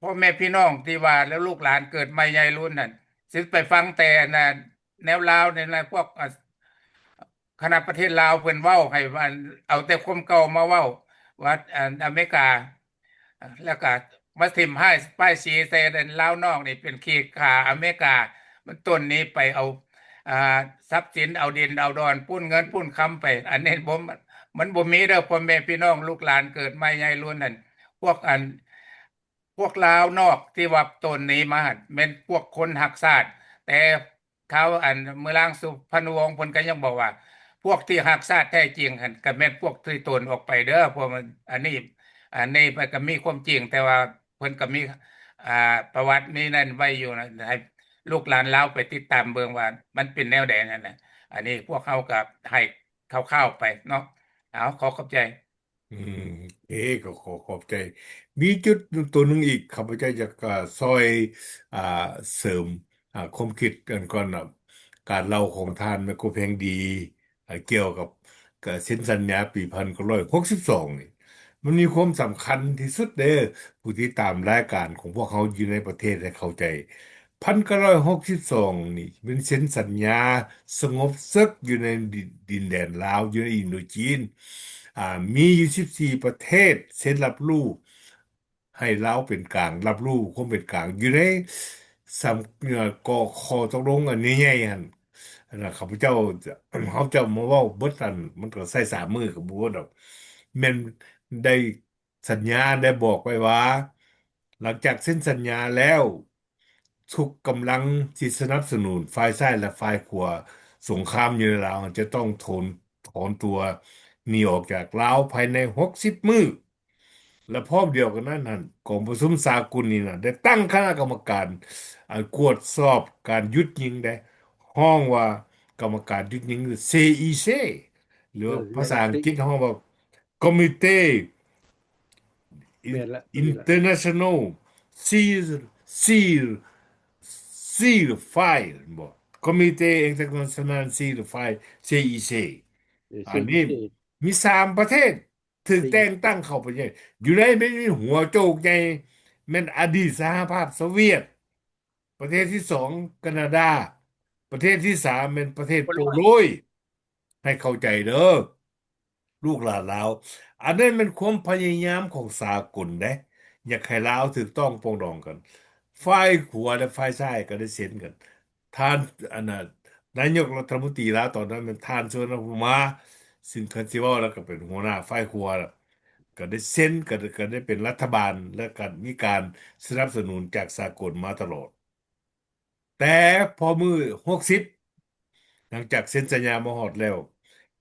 ພໍ່ແມ່ພີ່ນ້ອງທີ່ວ່າ ແລ້ວລູກຫຼານເກີດໃໝ່ໃຫຍ່ລຸ້ນນັ້ນ ຊິໄປຟັງແຕ່ອັນນັ້ນ ແນວລາວນີ້ນະ ພວກ ອາ ຄະນະປະເທດລາວເພິ່ນເວົ້າໃຫ້ວ່າ ເອົາແຕ່ຄວາມເກົ່າມາເວົ້າ ວ່າ ອັນ ອາເມລິກາ ແລ້ວກະມາຖິ້ມຮ້າຍປ້າຍສີໃສ່ລາວນອກນີ້ ເປັນຂີ້ຂ້າອາເມລິກາ. ມັນຕົ້ນນີ້ໄປເອົາ ອ່າ ຊັບສິນ ເອົາດິນເອົາດອນ ປຸ້ນເງິນປຸ້ນຄຳໄປ. ອັນນີ້ບໍ່ ມັນບໍ່ມີເດີ ພໍ່ແມ່ພີ່ນ້ອງ ລູກຫຼານເກີດໃໝ່ໃຫຍ່ລຸ້ນນັ້ນ ພວກອັນ ພວກລາວນອກທີ່ວ່າໂຕນໜີມາຫັ້ນ ແມ່ນພວກຄົນຮັກຊາດ. ແຕ່ທ້າວອັນ ເມືອງລາງ ສຸພານຸວົງ ເພິ່ນກໍຍັງບອກວ່າ ພວກທີ່ຮັກຊາດແທ້ຈິງຫັ້ນ ກໍແມ່ນພວກທີ່ໂຕນອອກໄປເດີ. ພວກມັນ ອັນນີ້ ອັນນີ້ມັນກໍມີຄວາມຈິງ ແຕ່ວ່າເພິ່ນກໍມີ ອ່າ ປະຫວັດມີນັ້ນໄວ້ຢູ່ນະ ໃຫ້ລູກຫຼານລາວໄປຕິດຕາມເບິ່ງວ່າມັນເປັນແນວໃດນັ້ນນະ. ອັນນີ້ພວກເຮົາກໍໃຫ້ຄ່າວໆໄປເນາະ. ເອົາ ຂໍຂອບໃຈ. ອືມ ເອ ກໍຂໍຂອບໃຈ. ມີຈຸດຕົວໜຶ່ງອີກ ຂ້າພະເຈົ້າຢາກ ອາ ຊ່ອຍ ອາ ເສີມ ອາ ຄວາມຄິດກັນກ່ອນນະ ການເລົ່າຂອງທ່ານແມ່ຄູແພງດີ ອາ ກ່ຽວກັບ ການເຊັນສັນຍາປີພັນເກົ້າຮ້ອຍຫົກສິບສອງນີ້ ມັນມີຄວາມສຳຄັນທີ່ສຸດເດີ. ຜູ້ຕິດຕາມລາຍການຂອງພວກເຮົາຢູ່ໃນປະເທດໃຫ້ເຂົ້າໃຈ ພັນເກົ້າຮ້ອຍຫົກສິບສອງນີ້ເປັນເຊັນສັນຍາສະຫງົບເສິກຢູ່ໃນດິນ ດິນແດນລາວ ຢູ່ໃນອິນໂດຈີນ ອາ ມີຢູ່ສິບສີ່ປະເທດເຊັນຮັບຮູ້ ໃຫ້ລາວເປັນກາງ ຮັບຮູ້ຄວາມເປັນກາງ ຢູ່ໃນສຳ ເອີ ກໍຂໍ້ຕົກລົງອັນໃຫຍ່ໆຫັ້ນ. ອັນນັ້ນ ຂ້າພະເຈົ້າ ເຮົາຈະມາເວົ້າເບິດອັນ ມັນກໍໃຊ້ສາມມື້ກໍບໍ່ເບິດດອກ ແມ່ນໄດ້ ສັນຍາໄດ້ບອກໄວ້ວ່າ ຫຼັງຈາກເຊັນສັນຍາແລ້ວ ທຸກກຳລັງທີ່ສະໜັບສະໜູນຝ່າຍຊ້າຍ ແລະ ຝ່າຍຂວາສົງຄາມຢູ່ໃນລາວ ຈະຕ້ອງໂທນ ຖອນຕົວໜີອອກຈາກລາວພາຍໃນຫົກສິບມື້ ແລະ ພ້ອມດຽວກັນນັ້ນຫັ້ນ ກອງປະຊຸມສາກົນນີ້ນະ ໄດ້ຕັ້ງຄະນະກຳມະການ ອັນກວດສອບການຢຸດຍິງໄດ້ ຮ້ອງວ່າກຳມະການຢຸດຍິງ CIC ຫຼືວ່າ ເອີ ພາສາອັງກິດຮ້ອງວ່າ Committee ແມ່ນລະ International Cease Cease Ceasefire ບໍ່ Committee International Ceasefire CIC ເອີ ອັນນີ້ CIC ມີສາມປະເທດຖືກແຕ່ງຕັ້ງເຂົ້າໄປ ຢູ່ໃນ ມີຫົວໂຈກໃຫຍ່ແມ່ນອະດີດສະຫະພາບໂຊວຽດ ປະເທດທີສອງ ການາດາ ປະເທດທີສາມ ແມ່ນປະເທດໂປໂລຍ ໃຫ້ເຂົ້າໃຈເດີ ລູກຫຼານລາວ. ອັນນັ້ນແມ່ນຄວາມພະຍາຍາມຂອງສາກົນເດ້ ຢາກໃຫ້ລາວຖືກຕ້ອງປອງດອງກັນ ຝ່າຍຂວາ ແລະ ຝ່າຍຊ້າຍກໍໄດ້ເຊັນກັນ. ທ່ານ ອັນນ່າ ນາຍົກລັດຖະມົນຕີລາວຕອນນັ້ນແມ່ນທ່ານ ສຸວັນນະພູມາ ຊຶ່ງຄັນຊິເວົ້າແລ້ວກໍເປັນຫົວໜ້າຝ່າຍຂວາ ກໍໄດ້ເຊັນ ກໍ ກໍໄດ້ເປັນລັດຖະບານ ແລະ ກໍມີການສະໜັບສະໜູນຈາກສາກົນມາຕະຫຼອດ. ແຕ່ພໍມື້ຫົກສິບ ຫຼັງຈາກເຊັນສັນຍາມາຮອດແລ້ວ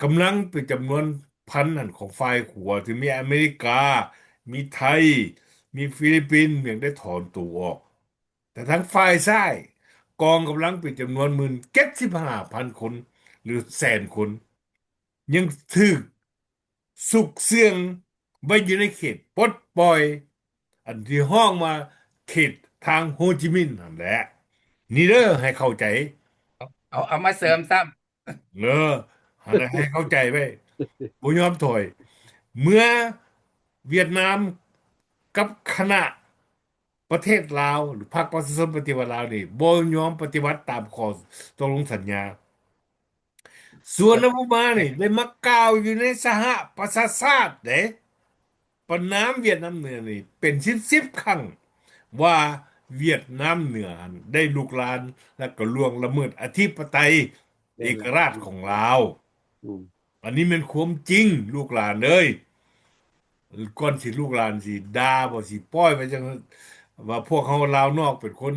ກຳລັງເປັນຈຳນວນພັນຫັ້ນຂອງຝ່າຍຂວາ ທີ່ມີອາເມລິກາ ມີໄທ ມີຟີລິບປິນ ຍັງໄດ້ຖອນໂຕອອກ. ແຕ່ທາງຝ່າຍຊ້າຍ ກອງກຳລັງເປັນຈຳນວນໝື່ນ ເຈັດສິບຫ້າພັນຄົນ ຫຼື ແສນຄົນ ຍັງຖືກຊຸກເຊື່ອງໄວ້ຢູ່ໃນເຂດປົດປ່ອຍ ອັນທີ່ຮ້ອງວ່າເຂດທາງໂຮຈິມິນຫັ້ນແຫຼະ. ນີ້ເດີ ໃຫ້ເຂົ້າໃຈ ເອົາ ເອົາ ເອົາມາເສີມຊ້ຳ ເອີ ຫັ້ນແຫຼະ ໃຫ້ເຂົ້າໃຈໄວ້ ບໍ່ຍອມຖອຍ. ເມື່ອຫວຽດນາມກັບຄະນະປະເທດລາວ ຫຼື ພັກປະຊາຊົນປະຕິວັດລາວນີ້ ບໍ່ຍອມປະຕິບັດຕາມຂໍ້ຕົກລົງສັນຍາ ສຸວັນນະພູມານີ້ໄດ້ມາກ່າວຢູ່ໃນສະຫະປະຊາຊາດເດ້ ປະນາມຫວຽດນາມເໜືອນີ້ເປັນສິບໆຄັ້ງ ວ່າຫວຽດນາມເໜືອຫັ້ນໄດ້ລຸກລານ ແລະ ກໍລ່ວງລະເມີດອະທິປະໄຕ ເອກະລາດຂອງລາວ. ອືມ ອັນນີ້ແມ່ນຄວາມຈິງ ລູກຫຼານເອີຍ. ກ່ອນຊິລູກຫຼານຊິດ່າບໍ່ ຊິປ່ອຍໄປຈັ່ງ ວ່າພວກເຮົາລາວນອກເປັນຄົນ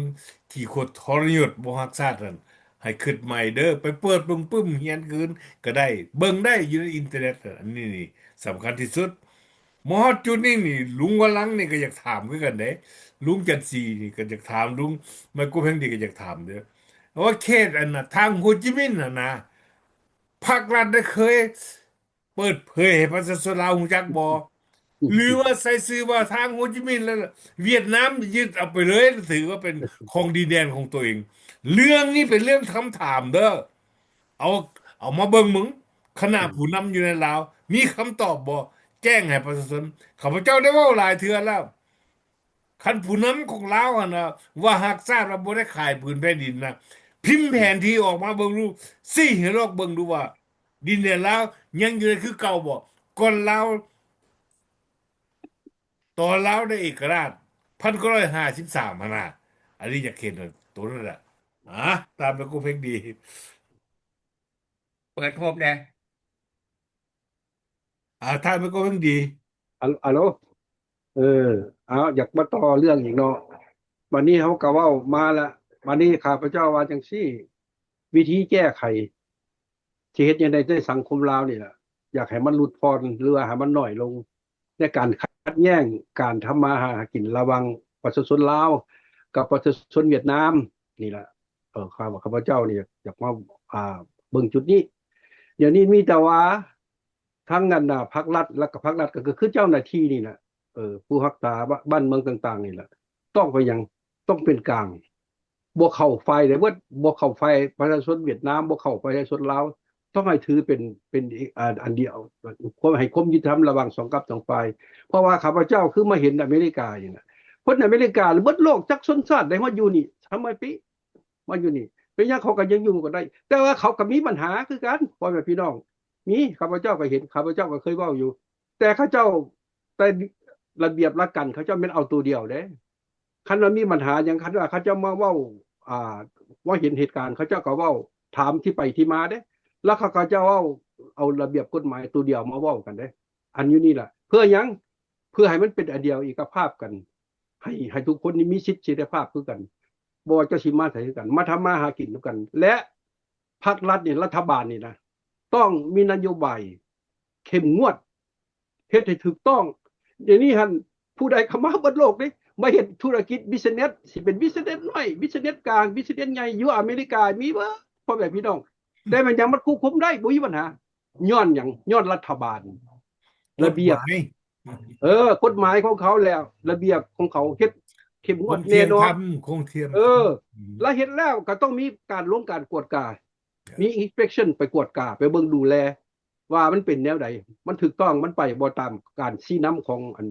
ຂີ້ຄົດທໍລະຍົດ ບໍ່ຮັກຊາດນັ້ນ ໃຫ້ຄິດໃໝ່ເດີ. ໄປເປີດເບິ່ງປຶ້ມ ຮຽນຄືນກໍໄດ້ ເບິ່ງໄດ້ຢູ່ໃນອິນເຕີເນັດ. ອັນນີ້ນີ້ສຳຄັນທີ່ສຸດ. ມາຮອດຈຸດນີ້ນີ້ ລຸງວະລັງນີ້ກໍຢາກຖາມຄືກັນເດ້ ລຸງຈັນສີນີ້ກໍຢາກຖາມ ລຸງໄມໂກແພງດີກໍຢາກຖາມເດີ ວ່າເຂດອັນນ່າ ທາງໂຮຈິມິນຫັ້ນນະ ພາກລັດໄດ້ເຄີຍເປີດເຜີຍໃຫ້ປະຊາຊົນລາວຮູ້ຈັກບໍ່? ຫຼືວ່າໃສ່ຊື່ວ່າທາງໂຮຈິມິນ ແລະຫວຽດນາມຍຶດເອົາໄປເລີຍ ຖືວ່າເປັນຂອງດິນແດນຂອງຕົວເອງ. ເລື່ອງນີ້ເປັນເລື່ອງຄຳຖາມເດີ້. ເອົາ ເອົາມາເບິ່ງເບິ່ງ ຄະນະຜູ້ນຳຢູ່ໃນລາວມີຄຳຕອບບໍ່? ແຈ້ງໃຫ້ປະຊາຊົນ. ຂ້າພະເຈົ້າໄດ້ເວົ້າຫຼາຍເທື່ອແລ້ວ ຄັນຜູ້ນຳຂອງລາວຫັ້ນນະ ວ່າຮັກຊາດ ວ່າບໍ່ໄດ້ຂາຍຜືນແຜ່ນດິນນະ ພິມແຜນທີ່ອອກມາເບິ່ງດູ ຊີ້ໃຫ້ໂລກເບິ່ງດູວ່າ ດິນແດນລາວຍັງຢູ່ໃນຄືເກົ່າບໍ່? ກ່ອນລາວ ຕອນລາວໄດ້ເອກະລາດ ພັນເກົ້າຮ້ອຍຫ້າສິບສາມຫັ້ນນະ. ອັນນີ້ຢາກເຫັນໂຕນັ້ນລະ. ອາ ຕາມໄປກູເພັງດີ. ເປີດຮູບແດ່. ອາ ທ່ານໄປກູເພັງດີ. ອາ ອາໂລ. ເອີ ເອົາ ຢາກມາຕໍ່ເລື່ອງອີກເນາະ. ບັດນີ້ເຮົາກໍເວົ້າມາລະ. ບັດນີ້ຂ້າພະເຈົ້າວ່າຈັ່ງຊີ້ ວິທີແກ້ໄຂ ຊິເຮັດຈັ່ງໃດໃນສັງຄົມລາວນີ້ລະ ຢາກໃຫ້ມັນຫຼຸດຜ່ອນ ຫຼືວ່າໃຫ້ມັນໜ້ອຍລົງ ໃນການຂັດແຍ້ງການທຳມາຫາກິນລະຫວ່າງປະຊາຊົນລາວກັບປະຊາຊົນຫວຽດນາມນີ້ລະ. ເອີ ຂ້າ ຂ້າພະເຈົ້ານີ້ຢາກມາ ອ່າ ເບິ່ງຈຸດນີ້. ດຽວນີ້ມີແຕ່ວ່າທາງອັນ ນະ ພັກລັດ ແລ້ວກໍພັກລັດກໍຄືເຈົ້າໜ້າທີ່ນີ້ລະ ເອີ ຜູ້ຮັກສາບ້ານເມືອງຕ່າງໆນີ້ລະ ຕ້ອງໄປຫຍັງ ຕ້ອງເປັນກາງ ບໍ່ເຂົ້າຝ່າຍໃດເບິດ ບໍ່ເຂົ້າຝ່າຍປະຊາຊົນຫວຽດນາມ ບໍ່ເຂົ້າປະຊາຊົນລາວ ຕ້ອງໃຫ້ຖືເປັນ ເປັນ ອາ ອັນດຽວ ຄວາມ ໃຫ້ຄວາມຍຸຕິທຳລະຫວ່າງສອງກັບສອງຝ່າຍ. ເພາະວ່າຂ້າພະເຈົ້າຄືມາເຫັນອາເມລິການີ້ນະ ຄົນອາເມລິກາ ແລະ ເບິດໂລກຈັກຊົນຊາດໃດມາຢູ່ນີ້ ທຳໄມປິ ມາຢູ່ນີ້ ເປັນຫຍັງເຂົາກໍຍັງຢູ່ກັນໄດ້ ແຕ່ວ່າເຂົາກໍມີບັນຫາຄືກັນ ພໍ່ແມ່ພີ່ນ້ອງ ມີ ຂ້າພະເຈົ້າກໍເຫັນ ຂ້າພະເຈົ້າກໍເຄີຍເວົ້າຢູ່ ແຕ່ເຂົາເຈົ້າ ແຕ່ລະບຽບຫຼັກການເຂົາເຈົ້າແມ່ນເອົາໂຕດຽວເດ້. ຄັນວ່າມີບັນຫາຫຍັງ ຄັນວ່າເຂົາເຈົ້າມາເວົ້າ ອ່າ ວ່າເຫັນເຫດການ ເຂົາເຈົ້າກໍເວົ້າ ຖາມທີ່ໄປທີ່ມາເດ້ ແລ້ວເຂົາກໍຈະເວົ້າ ເອົາລະບຽບກົດໝາຍໂຕດຽວມາເວົ້າກັນເດ້. ອັນຢູ່ນີ້ລະ ເພື່ອຫຍັງ? ເພື່ອໃຫ້ມັນເປັນອັນດຽວ ເອກະພາບກັນ ໃຫ້ ໃຫ້ທຸກຄົນນີ້ມີສິດເສລີພາບຄືກັນ ບໍ່ວ່າເຈົ້າຊິມາໃສຄືກັນ ມາທຳມາຫາກິນນຳກັນ ແລະ ພັກລັດນີ້ ລັດຖະບານນີ້ນະ ຕ້ອງມີນະໂຍບາຍເຂັ້ມງວດ ເຮັດໃຫ້ຖືກຕ້ອງ. ດຽວນີ້ຫັ້ນ ຜູ້ໃດເຂົ້າມາເບິດໂລກເດ້ ມາເຮັດທຸລະກິດ ບິສເນັດ ຊິເປັນບິສເນັດນ້ອຍ ບິສເນັດກາງ ບິສເນັດໃຫຍ່ ຢູ່ອາເມລິກາມີເບິດ ພໍ່ແມ່ພີ່ນ້ອງ. ແຕ່ແມ່ນຫຍັງມັນຄວບຄຸມໄດ້ ບໍ່ມີບັນຫາ? ຍ້ອນຫຍັງ? ຍ້ອນລັດຖະບານ ລະບຽບ ກົດໝາຍ ເອີ ກົດໝາຍຂອງເຂົາແລ້ວ ລະບຽບຂອງເຂົາເຮັດເຂັ້ມງວດແນ່ນອນ ຄົງທຽມ ຄົງທຽມ ເອີ ອືມ ລະເຮັດແລ້ວກໍຕ້ອງມີການລົງການກວດກາ ມີ inspection ໄປກວດກາ ໄປເບິ່ງດູແລ ວ່າມັນເປັນແນວໃດ ມັນຖືກຕ້ອງ ມັນໄປບໍ່ຕາມການຊີ້ນຳຂອງອັນ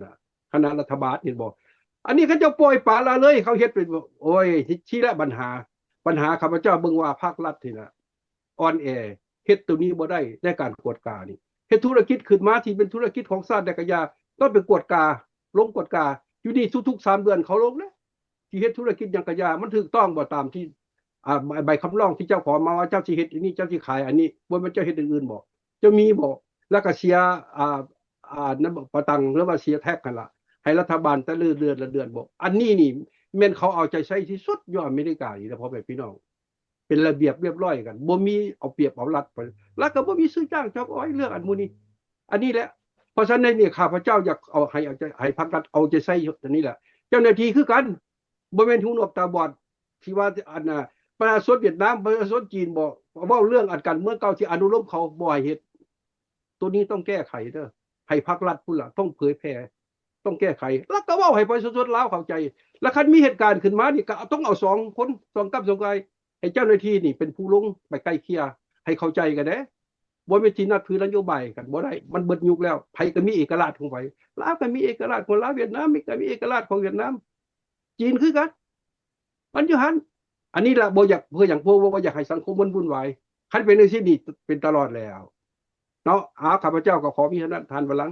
ຄະນະລັດຖະບານ ເຫັນບໍ່? ອັນນີ້ເຂົາເຈົ້າປ່ອຍປະລະເລີຍ ເຂົາເຮັດເປັນ ໂອ້ຍ ທີ່ລະບັນຫາ ບັນຫາຂ້າພະເຈົ້າເບິ່ງວ່າພາກລັດນີ້ລະອ່ອນແອ ເຮັດໂຕນີ້ບໍ່ໄດ້ໃນການກວດການີ້ ເຮັດທຸລະກິດຂຶ້ນມາທີ່ເປັນທຸລະກິດຂອງຊາດໃດກະຢ່າ ຕ້ອງໄປກວດກາ ລົງກວດກາ ຢູ່ນີ້ທຸກໆສາມເດືອນເຂົາລົງເດ້ ຊິເຮັດທຸລະກິດຫຍັງກະຢ່າ ມັນຖືກຕ້ອງບໍ່ຕາມທີ່ ອ່າ ໃບ ໃບຄຳຮ້ອງທີ່ເຈົ້າຂໍມາວ່າເຈົ້າຊິເຮັດອັນນີ້ ເຈົ້າຊິຂາຍອັນນີ້ ບໍ່ແມ່ນເຈົ້າເຮັດຢ່າງອື່ນບໍ? ເຈົ້າມີບໍ? ແລ້ວກໍເສຍ ອ່າ ອ່າ ນຳປະຕັງ ຫຼືວ່າເສຍແທັກຫັ້ນລະ ໃຫ້ລັດຖະບານແຕ່ລະເດືອນ ລະເດືອນບໍ? ອັນນີ້ນີ້ແມ່ນເຂົາເອົາໃຈໃສ່ທີ່ສຸດຢູ່ອາເມລິການີ້ລະ ພໍ່ແມ່ພີ່ນ້ອງ ເປັນລະບຽບລຽບຮ້ອຍກັນ ບໍ່ມີເອົາປຽບເອົາລັດ ແລ້ວກໍບໍ່ມີຊື້ຈ້າງຈອບອອຍ ເລື່ອງອັນໝູ່ນີ້ ອັນນີ້ແຫຼະ. ເພາະສະນັ້ນນີ້ ຂ້າພະເຈົ້າຢາກເອົາໃຫ້ ເອົາໃຈ ໃຫ້ພັກລັດເອົາໃຈໃສ່ອັນນີ້ແຫຼະ ເຈົ້າໜ້າທີ່ຄືກັນ ບໍ່ແມ່ນຫູໜວກຕາບອດ ທີ່ວ່າອັນນ່າ ປະຊາຊົນຫວຽດນາມ ປະຊາຊົນຈີນບໍ່ ເວົ້າເລື່ອງອັນການເມືອງເກົ່າທີ່ອະນຸໂລມເຂົາບໍ່ໃຫ້ເຮັດ ໂຕນີ້ຕ້ອງແກ້ໄຂເດີ້ ໃຫ້ພັກລັດພຸ້ນລະ ຕ້ອງເຜີຍແຜ່ ຕ້ອງແກ້ໄຂ ແລ້ວກໍເວົ້າໃຫ້ປະຊາຊົນລາວເຂົ້າໃຈ ແລ້ວຄັນມີເຫດການຂຶ້ນມານີ້ ກໍຕ້ອງເອົາສອງຄົນ ສອງກັບສອງຝ່າຍ ໃຫ້ເຈົ້າໜ້າທີ່ນີ້ເປັນຜູ້ລົງໄປໄກ່ເກ່ຍ ໃຫ້ເຂົ້າໃຈກັນແດ່ ບໍ່ແມ່ນຊິນັບຖືນະໂຍບາຍກັນ ບໍ່ໄດ້ ມັນເບິດຍຸກແລ້ວ ໃຜກໍມີເອກະລາດຂອງໃຜ ລາວກໍມີເອກະລາດຂອງລາວ ຫວຽດນາມກໍມີເອກະລາດຂອງຫວຽດນາມ ຈີນຄືກັນ ມັນຢູ່ຫັ້ນ ອັນນີ້ລະບໍ່ຢາກ ເພື່ອຫຍັງ ເພາະວ່າບໍ່ຢາກໃຫ້ສັງຄົມມັນວຸ່ນວາຍ ຄັນເປັນຈັ່ງຊີ້ນີ້ເປັນຕະຫຼອດແລ້ວເນາະ. ອາ ຂ້າພະເຈົ້າກໍຂໍມີເທົ່ານັ້ນ ທ່ານວະລັງ.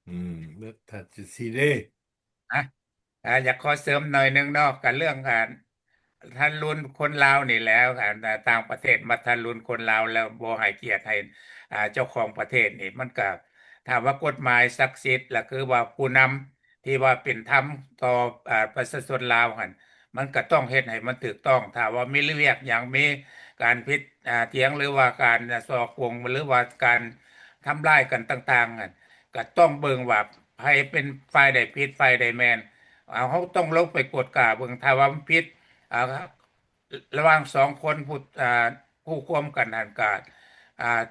ອືມ ທ່ານ ຊິ ຊິເດ ອາ ອາ ຢາກຂໍເສີມໜ້ອຍໜຶ່ງເນາະ ກັນເລື່ອງ ອາ ທາລຸນຄົນລາວນີ້ແຫຼະ ອັນ ຕ່າງປະເທດມາທາລຸນຄົນລາວ ແລ້ວບໍ່ໃຫ້ກຽດໃຫ້ ອາ ເຈົ້າຂອງປະເທດນີ້ ມັນກະ ຖ້າວ່າກົດໝາຍສັກສິດ ລະຄືວ່າຜູ້ນຳທີ່ວ່າເປັນທຳຕໍ່ ອາ ປະຊາຊົນລາວຫັ້ນ ມັນກະຕ້ອງເຮັດໃຫ້ມັນຖືກຕ້ອງ. ຖ້າວ່າມີວຽກຫຍັງ ມີການຜິດ ອາ ຖຽງ ຫຼືວ່າການສໍ້ໂກງ ຫຼືວ່າການທຳລາຍກັນຕ່າງໆ ຫັ້ນ ກະຕ້ອງເບິ່ງວ່າໃຜເປັນຝ່າຍໃດຜິດ ຝ່າຍໃດແມ່ນ ເຮົາຕ້ອງລົງໄປກວດກາເບິ່ງ ຖ້າວ່າມັນຜິດ ອາ ລະຫວ່າງສອງຄົນຜູ້ ອາ ຄູ່ຄວາມກັນຫັ້ນກະ ອ່າ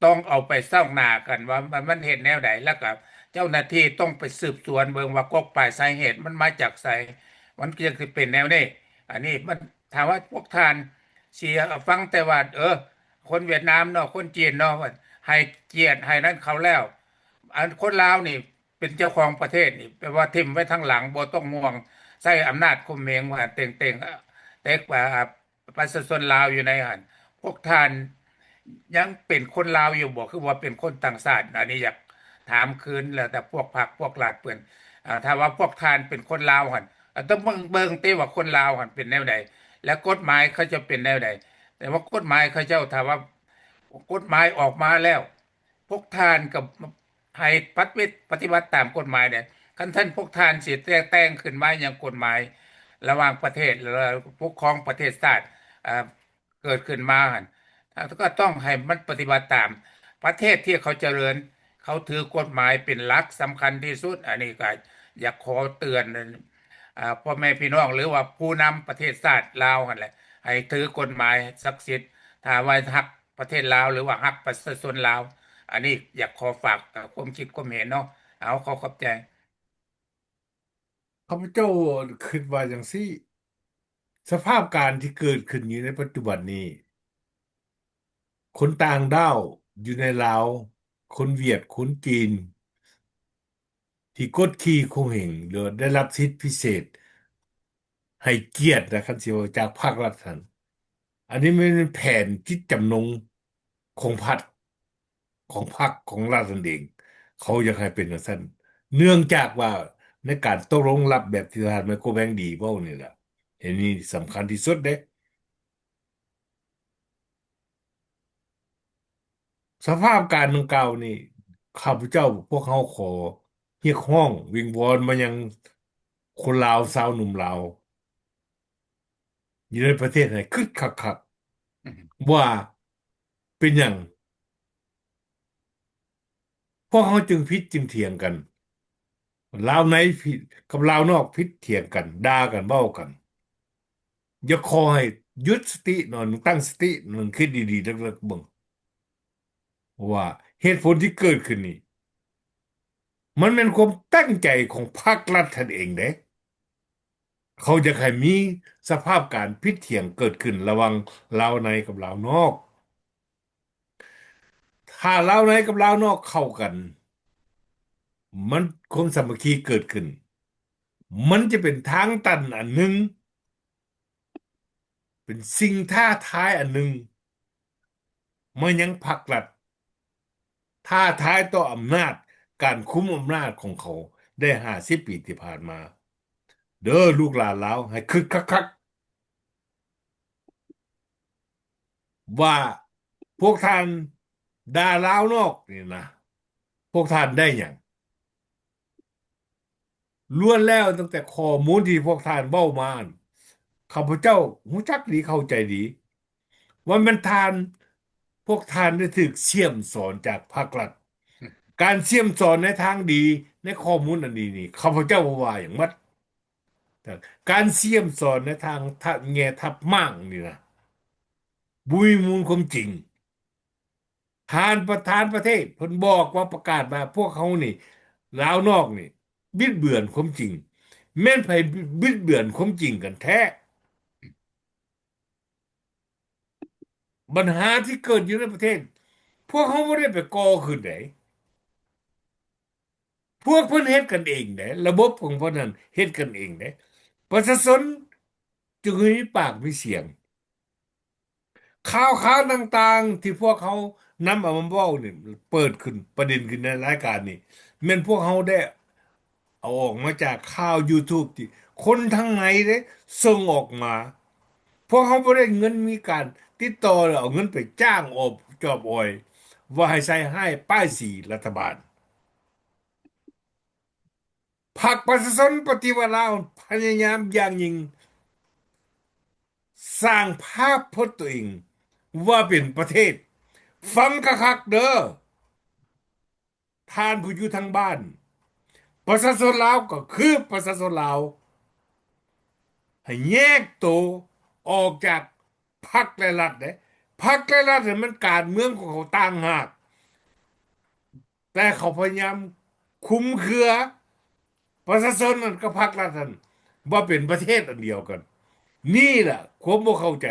ຕ້ອງເອົາໄປຊອກໜ້າກັນວ່າ ມັນ ມັນເຮັດແນວໃດ ແລ້ວກໍເຈົ້າໜ້າທີ່ຕ້ອງໄປສືບສວນເບິ່ງວ່າກົກປາຍສາເຫດມັນມາຈາກໃສ ມັນຈຶ່ງຊິເປັນແນວນີ້. ອັນນີ້ມັນ ຖ້າວ່າພວກທ່ານຊິຟັງແຕ່ວ່າ ເອີ ຄົນຫວຽດນາມເນາະ ຄົນຈີນເນາະ ໃຫ້ກຽດໃຫ້ນັ້ນເຂົາແລ້ວ ອັນຄົນລາວນີ້ເປັນເຈົ້າຂອງປະເທດນີ້ ແປວ່າຖິ້ມໄວ້ທາງຫຼັງ ບໍ່ຕ້ອງຫ່ວງ ໃຊ້ອຳນາດຂົ່ມເຫງວ່າເຕັງໆ ເຕັກວ່າ ປະຊາຊົນລາວຢູ່ໃນຫັ້ນ ພວກທ່ານຍັງເປັນຄົນລາວຢູ່ບໍ່? ຄືວ່າເປັນຄົນຕ່າງຊາດ? ອັນນີ້ຢາກຖາມຄືນ ແລ້ວແຕ່ພວກພັກພວກລັດເພິ່ນ ອາ ຖ້າວ່າພວກທ່ານເປັນຄົນລາວຫັ້ນ ອາ ຕ້ອງເບິ່ງ ເບິ່ງຕິວ່າຄົນລາວຫັ້ນເປັນແນວໃດ ແລະ ກົດໝາຍເຂົາເຈົ້າເປັນແນວໃດ? ແຕ່ວ່າກົດໝາຍເຂົາເຈົ້າ ຖ້າວ່າກົດໝາຍອອກມາແລ້ວ ພວກທ່ານກໍໃຫ້ປະຕິບັດ ປະຕິບັດຕາມກົດໝາຍແດ່. ຄັນທ່ານ ພວກທ່ານຊິແຕ່ງ ແຕ່ງຂຶ້ນມາຫຍັງ ກົດໝາຍລະຫວ່າງປະເທດ ແລະ ປົກຄອງປະເທດຊາດ ເອີ ເກີດຂຶ້ນມາຫັ້ນ ທ່ານກໍຕ້ອງໃຫ້ມັນປະຕິບັດຕາມ. ປະເທດທີ່ເຂົາຈະເລີນ ເຂົາຖືກົດໝາຍເປັນຫຼັກສຳຄັນທີ່ສຸດ. ອັນນີ້ກໍຢາກຂໍເຕືອນ ອາ ພໍ່ແມ່ພີ່ນ້ອງ ຫຼືວ່າຜູ້ນຳປະເທດຊາດລາວຫັ້ນແຫຼະ ໃຫ້ຖືກົດໝາຍສັກສິດ ຖ້າວ່າຮັກ ປະເທດລາວ ຫຼືວ່າຮັກປະຊາຊົນລາວ. ອັນນີ້ຢາກຂໍຝາກ ເອີ ຄວາມຄິດຄວາມເຫັນເນາະ. ເອົາ ຂໍຂອບໃຈ. ຂ້າພະເຈົ້າຄິດວ່າຈັ່ງຊີ້ ສະພາບການທີ່ເກີດຂຶ້ນຢູ່ໃນປັດຈຸບັນນີ້ ຄົນຕ່າງດ້າວຢູ່ໃນລາວ ຄົນຫວຽດ ຄົນຈີນ ທີ່ກົດຂີ່ຂົ່ມເຫງ ຫຼືໄດ້ຮັບສິດພິເສດ ໃຫ້ກຽດນະ ຄັນຊິເວົ້າຈາກພາກລັດຫັ້ນ ອັນນີ້ແມ່ນແຜນຈິດຈຳນົງຂອງພັກ ຂອງພັກຂອງລັດນັ້ນເອງ ເຂົາຢາກໃຫ້ເປັນຈັ່ງຊັ້ນ ເນື່ອງຈາກວ່າໃນການຕົກລົງລັບແບບທີ່ທ່ານໄມໂກແບງດີເວົ້ານີ້ລະ ອັນນີ້ສຳຄັນທີ່ສຸດເດ້. ສະພາບການດັ່ງກ່າວນີ້ ຂ້າພະເຈົ້າ ພວກເຮົາຂໍຮຽກຮ້ອງວິງວອນມາຍັງຄົນລາວ ຊາວໜຸ່ມລາວ ຢູ່ໃນປະເທດໃຫ້ຄິດຄັກໆ ອືມ ວ່າເປັນຫຍັງ ພວກເຮົາຈຶ່ງຜິດຈຶ່ງຖຽງກັນ ລາວໃນຜິດກັບລາວນອກຜິດ ຖຽງກັນ ດ່າກັນ ເວົ້າກັນ. ຢາກຂໍໃຫ້ຢຸດສະຕິໜ່ອຍໜຶ່ງ ຕັ້ງສະຕິໜ່ອຍໜຶ່ງ ຄິດດີໆ ເລິກໆ ເບິ່ງວ່າເຫດຜົນທີ່ເກີດຂຶ້ນນີ້ ມັນແມ່ນຄວາມຕັ້ງໃຈຂອງພັກລັດຫັ້ນເອງເດ້. ເຂົາຢາກໃຫ້ມີສະພາບການຜິດຖຽງເກີດຂຶ້ນລະຫວ່າງລາວໃນກັບລາວນອກ. ຖ້າລາວໃນກັບລາວນອກເຂົ້າກັນ ມັນ ຄວາມສາມັກຄີເກີດຂຶ້ນ ມັນຈະເປັນທາງຕັນອັນໜຶ່ງ ເປັນສິ່ງທ້າທາຍອັນໜຶ່ງມາຍັງພັກລັດ, ທ້າທາຍຕໍ່ອຳນາດ, ການຄຸມອຳນາດຂອງເຂົາໄດ້ຫ້າສິບປີທີ່ຜ່ານມາ. ເດີ ລູກຫຼານລາວ ໃຫ້ຄິດຄັກໆ ວ່າພວກທ່ານດ່າລາວນອກນີ້ນະ ພວກທ່ານໄດ້ຫຍັງ? ລ້ວນແລ້ວຕັ້ງແຕ່ຂໍ້ມູນທີ່ພວກທ່ານເວົ້າມາ ຂ້າພະເຈົ້າຮູ້ຈັກດີ ເຂົ້າໃຈດີ ວ່າແມ່ນທ່ານ ພວກທ່ານໄດ້ຖືກສ່ຽມສອນຈາກພາກລັດ. ການສ່ຽມສອນໃນທາງດີ ໃນຂໍ້ມູນອັນດີນີ້ ຂ້າພະເຈົ້າບໍ່ວ່າຫຍັງໝົດ. ແຕ່ການສ່ຽມສອນໃນທາງ ທະ ແງ່ທັບມ້າງນີ້ນະ ບໍ່ມີມູນຄວາມຈິງ. ທ່ານປະທານປະເທດເພິ່ນບອກວ່າ ປະກາດວ່າ ພວກເຮົານີ້ ລາວນອກນີ້ ບິດເບືອນຄວາມຈິງ. ແມ່ນໃຜບິດເບືອນຄວາມຈິງກັນແທ້? ບັນຫາທີ່ເກີດຢູ່ໃນປະເທດ ພວກເຮົາບໍ່ໄດ້ໄປກໍ່ຂຶ້ນໃດ. ພວກເພິ່ນເຮັດກັນເອງເດ້ ລະບົບຂອງເພິ່ນນັ້ນເຮັດກັນເອງເດ້. ປະຊາຊົນຈຶ່ງມີປາກມີສຽງ. ຂ່າວຄາວຕ່າງໆທີ່ພວກເຮົານຳເອົາມາເວົ້ານີ້ ເປີດຂຶ້ນ ປະເດັນຂຶ້ນໃນລາຍການນີ້ ແມ່ນພວກເຮົາໄດ້ເອົາອອກມາຈາກຂ່າວຢູທູບທີ່ຄົນທາງໃນເດ້ສົ່ງອອກມາ. ພວກເຮົາບໍ່ໄດ້ເງິນມີການຕິດຕໍ່ ແລ້ວເອົາເງິນໄປຈ້າງອອບຈອບອອຍ ວ່າໃຫ້ໃສ່ຮ້າຍປ້າຍສີລັດຖະບານ. ພັກປະຊາຊົນປະຕິວັດລາວພະຍາຍາມຢ່າງຍິ່ງ ສ້າງພາບພົດຕົວເອງວ່າເປັນປະເທດ. ຟັງຄັກໆເດີ ທ່ານຜູ້ຢູ່ທາງບ້ານ, ປະຊາຊົນລາວກໍຄືປະຊາຊົນລາວ. ໃຫ້ແຍກໂຕອອກຈາກພັກ ແລະ ລັດເດ້. ພັກແລະລັດນັ້ນມັນການເມືອງຂອງເຂົາຕ່າງຫາກ ແຕ່ເຂົາພະຍາຍາມຄຸມເຄືອປະຊາຊົນນັ້ນກັບພັກລັດນັ້ນ ວ່າເປັນປະເທດອັນດຽວກັນ. ນີ້ແຫຼະຄວາມບໍ່ເຂົ້າໃຈ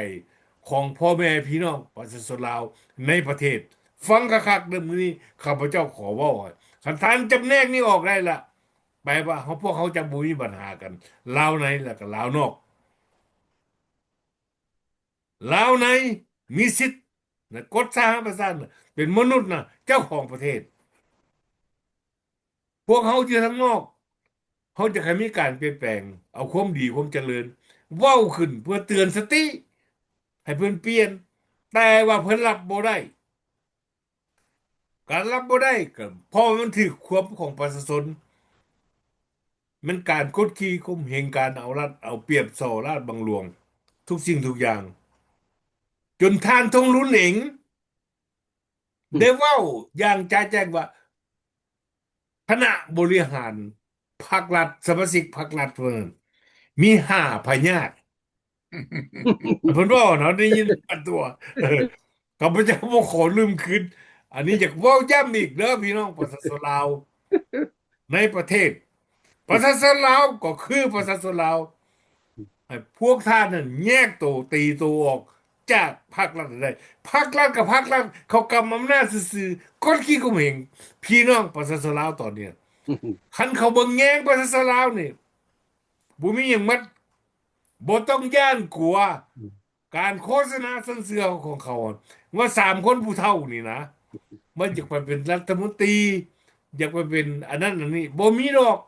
ຂອງພໍ່ແມ່ພີ່ນ້ອງປະຊາຊົນລາວໃນປະເທດ. ຟັງຄັກໆເດີ້ ມື້ນີ້ຂ້າພະເຈົ້າຂໍເວົ້າໃຫ້. ຄັນທ່ານຈຳແນກນີ້ອອກໄດ້ລະ ແປວ່າເຮົາ ພວກເຮົາຈະບໍ່ມີບັນຫາກັນ ລາວໃນ ແລະກະລາວນອກ. ລາວໃນມີສິດນະ ກົດສະຫະປະຊາຊາດນະ ເປັນມະນຸດນະ ເຈົ້າຂອງປະເທດ. ພວກເຮົາຢູ່ທາງນອກ ເຮົາຢາກໃຫ້ມີການປ່ຽນແປງ ເອົາຄວາມດີຄວາມຈະເລີນເວົ້າຂຶ້ນ ເພື່ອເຕືອນສະຕິໃຫ້ເພິ່ນປ່ຽນ ແຕ່ວ່າເພິ່ນຮັບບໍ່ໄດ້. ການຮັບບໍ່ໄດ້ກໍເພາະວ່າມັນຖືກຄວາມຂອງປະຊາຊົນ ແມ່ນການກົດຂີ່ຂົ່ມເຫງ ການເອົາລັດເອົາປຽບ ສໍ້ລາດບັງຫຼວງ ທຸກສິ່ງທຸກຢ່າງ ຈົນທ່ານ ທອງລຸນ ເອງ ອືມ ໄດ້ເວົ້າຢ່າງຈະແຈ້ງວ່າ ຄະນະບໍລິຫານພັກລັດ ສະມາຊິກພັກລັດເພິ່ນມີຫ້າພະຍາດ ເພິ່ນເວົ້າເນາະ ໄດ້ຍິນຜ່ານຕົວ. ເອີ ຂ້າພະເຈົ້າບໍ່ຂໍລືມຄືນ. ອັນນີ້ຢາກເວົ້າຢ້ຳອີກເດີ້ ພີ່ນ້ອງປະຊາຊົນລາວໃນປະເທດ. ປະຊາຊົນລາວກໍຄືປະຊາຊົນລາວ. ໃຫ້ພວກທ່ານນັ້ນແຍກໂຕ ຕີໂຕອອກຈາກພັກລັດໃດ. ພັກລັດກັບພັກລັດ ເຂົາກຳອຳນາດຊື່ໆ ກົດຂີ່ຂົ່ມເຫງ ພີ່ນ້ອງປະຊາຊົນລາວຕອນນີ້. ຄັນເຂົາເບິ່ງແຍງປະຊາຊົນລາວນີ້ ບໍ່ມີຫຍັງມັດ ບໍ່ຕ້ອງຢ້ານກົວ ອືມ ການໂຄສະນາເຊິ່ງເຊື່ອຂອງເຂົາ ວ່າສາມຄົນຜູ້ເຖົ້ານີ້ນະ ມັນຢາກໄປເປັນລັດຖະມົນຕີ ຢາກໄປເປັນອັນນັ້ນອັນນີ້ ບໍ່ມີດອກ.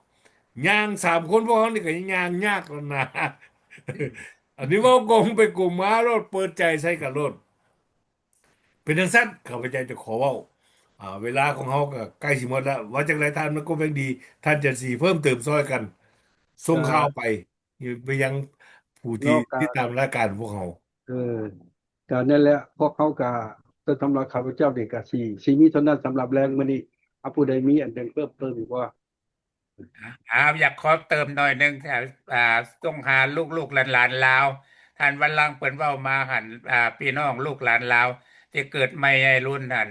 ຍ່າງສາມຄົນພວກເຮົານີ້ກໍຍັງຍ່າງຍາກແລ້ວນະ. ອັນນີ້ເວົ້າກົງໄປກົງມາໂລດ ເປີດໃຈໃສ່ກັນໂລດ. ເປັນຈັ່ງຊັ້ນ ຂ້າພະເຈົ້າຈະຂໍເວົ້າ ອ່າ ເວລາຂອງເຮົາກໍໃກ້ຊິໝົດແລ້ວ. ວ່າຈັ່ງໃດທ່ານ ມັນກໍເປັນດີ ທ່ານຈັນສີ ເພີ່ມເຕີມຊ່ອຍກັນ ສົ່ງ ເອີ ຂ່າວໄປ ໄປຍັງຜູ້ທີ່ຕິດຕາມລາຍການພວກເຮົາ. ເອີ ກະນັ້ນແຫຼະ ພວກເຮົາກະ ສຳລັບຂ້າພະເຈົ້ານີ້ກະຊິ ຊິມີເທົ່ານັ້ນສຳລັບແລງມື້ນີ້. ອາ ຜູ້ໃດມີອັນຫຍັງເພີ່ມເຕີມອີກບໍ່? ອາ ຢາກຂໍເຕີມໜ້ອຍໜຶ່ງ ອາ ສົ່ງຫາລູກໆຫຼານໆລາວ. ທ່ານວັນລັງເພິ່ນເວົ້າມາຫັ້ນ ອາ ພີ່ນ້ອງລູກຫຼານລາວທີ່ເກີດໃໝ່ໃຫຍ່ລຸນຫັ້ນ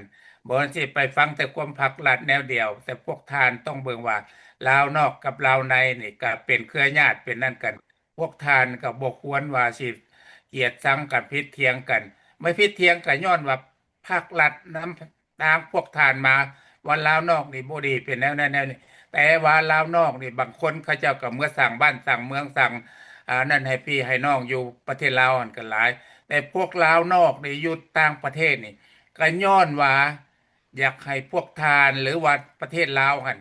ບໍ່ຊິໄປຟັງແຕ່ຄວາມພັກລັດແນວດຽວ, ແຕ່ພວກທ່ານຕ້ອງເບິ່ງວ່າ ລາວນອກກັບລາວໃນນີ້ກະເປັນເຄືອຍາດເປັນນັ້ນກັນ. ພວກທ່ານກໍບໍ່ຄວນວ່າຊິກຽດຊັງກັນ ຜິດຖຽງກັນ. ມາຜິດຖຽງກໍຍ້ອນວ່າພັກລັດນຳທາງພວກທ່ານມາວ່າລາວນອກນີ້ບໍ່ດີ ເປັນແນວນັ້ນແນວນີ້. ແຕ່ວ່າລາວນອກນີ້ ບາງຄົນເຂົາເຈົ້າກໍເມືອສ້າງບ້ານສ້າງເມືອງ ສ້າງ ອາ ນັ້ນໃຫ້ພີ່ໃຫ້ນ້ອງຢູ່ປະເທດລາວຫັ້ນກໍຫຼາຍ. ແຕ່ພວກລາວນອກນີ້ຢູ່ຕ່າງປະເທດນີ້ ກໍຍ້ອນວ່າ ຢາກໃຫ້ພວກທ່ານ ຫຼືວ່າປະເທດລາວຫັ້ນ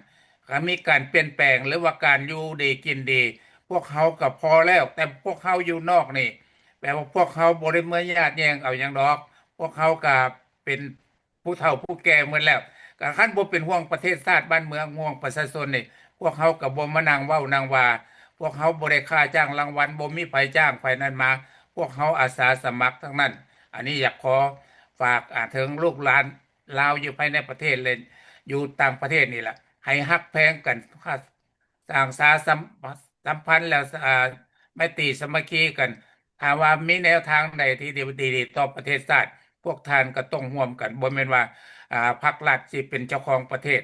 ກໍມີການປ່ຽນແປງ ຫຼືວ່າການຢູ່ດີກິນດີ. ພວກເຮົາກໍພໍແລ້ວ, ແຕ່ພວກເຮົາຢູ່ນອກນີ້ ແປວ່າພວກເຮົາບໍ່ໄດ້ເມືອຍາດແຍ່ງເອົາຫຍັງດອກ. ພວກເຮົາກໍເປັນຜູ້ເຖົ້າຜູ້ແກ່ໝົດແລ້ວ. ກໍຄັນບໍ່ເປັນຫ່ວງປະເທດຊາດບ້ານເມືອງ, ຫ່ວງປະຊາຊົນນີ້, ພວກເຮົາກໍບໍ່ມານັ່ງເວົ້ານັ່ງວ່າ. ພວກເຮົາບໍ່ໄດ້ຄ່າຈ້າງລາງວັນ, ບໍ່ມີໃຜຈ້າງໃຜນັ້ນມາ. ພວກເຮົາອາສາສະໝັກທັງນັ້ນ. ອັນນີ້ຢາກຂໍຝາກ ອາ ເຖິງລູກຫຼານ ລາວຢູ່ພາຍໃນປະເທດ ແລະ ຢູ່ຕ່າງປະເທດນີ້ລະ ໃຫ້ຮັກແພງກັນ ສ້າງສາສຳ ສຳພັນແລ້ວ ອາ ໄມຕີສາມັກຄີກັນ. ຖ້າວ່າມີແນວທາງໃດທີ່ດີ ດີ ດີຕໍ່ປະເທດຊາດ ພວກທ່ານກໍຕ້ອງຮ່ວມກັນ. ບໍ່ແມ່ນວ່າ ອາ ພັກລັດຊິເປັນເຈົ້າຂອງປະເທດ.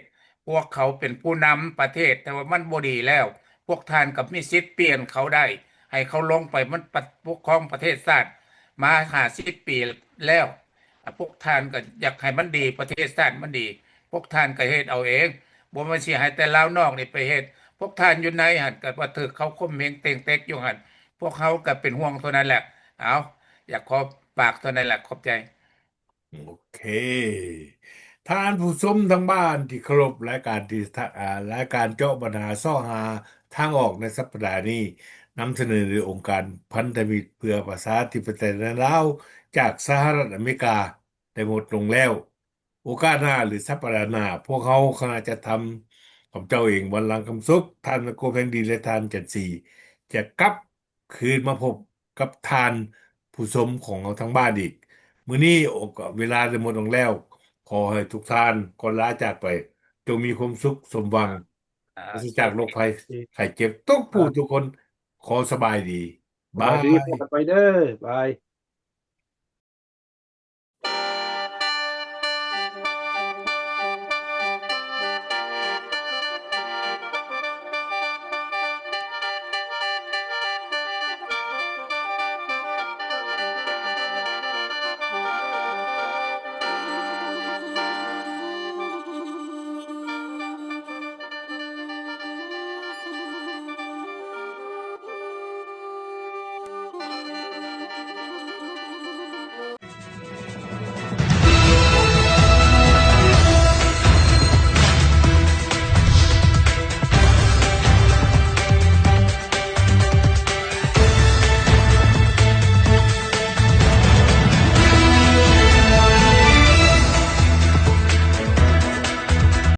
ພວກເຂົາເປັນຜູ້ນຳປະເທດ, ແຕ່ວ່າມັນບໍ່ດີແລ້ວ. ພວກທ່ານກໍມີສິດປ່ຽນເຂົາໄດ້, ໃຫ້ເຂົາລົງໄປ ມັນປະ ປົກຄອງປະເທດຊາດມາຫ້າສິບປີແລ້ວ. ອາ ພວກທ່ານກໍຢາກໃຫ້ມັນດີ, ປະເທດຊາດມັນດີ, ພວກທ່ານກໍເຮັດເອົາເອງ, ບໍ່ແມ່ນຊິໃຫ້ແຕ່ລາວນອກນີ້ໄປເຮັດ. ພວກທ່ານຢູ່ໃນຫັ້ນກໍວ່າຖືກເຂົາຂົ່ມເຫງເຕັງເຕັກຢູ່ຫັ້ນ, ພວກເຮົາກໍເປັນຫ່ວງເທົ່ານັ້ນແຫຼະ. ເອົາ, ຢາກຂໍຝາກເທົ່ານັ້ນແຫຼະ, ຂອບໃຈ. ໂອເຄ ທ່ານຜູ້ຊົມທາງບ້ານທີ່ເຄົາລົບ, ລາຍການທີ່ ອາ ລາຍການເຈາະບັນຫາຊອກຫາທາງອອກໃນສັບປະດານີ້ ນຳສະເໜີໂດຍອົງການພັນທະມິດເພື່ອປະຊາທິປະໄຕໃນລາວ ຈາກສະຫະລັດອາເມລິກາ ໄດ້ໝົດລົງແລ້ວ. ໂອກາດໜ້າ ຫຼື ສັບປະດາໜ້າ, ພວກເຮົາຄະນະຈັດທຳ ຂ້າພະເຈົ້າເອງ ວັນລັງ ຄຳສຸກ, ທ່ານ ໄມໂກ ແພງດີ ແລະ ທ່ານ ຈັນສີ ຈະກັບຄືນມາພົບກັບທ່ານຜູ້ຊົມຂອງເຮົາທາງບ້ານອີກ. ມື້ນີ້ໂອກາດ ເວລາໄດ້ໝົດລົງແລ້ວ. ຂໍໃຫ້ທຸກທ່ານກ່ອນລາຈາກໄປ ຈົ່ງມີຄວາມສຸກສົມຫວັງ, ປາສະຈາກໂລກໄພໄຂ້ເຈັບ ທຸກຜູ້ທຸກຄົນ. ຂໍສະບາຍດີ. ສະບາຍດີ. ບາຍ. ພວກກັນໄປເດີ້. ບາຍ.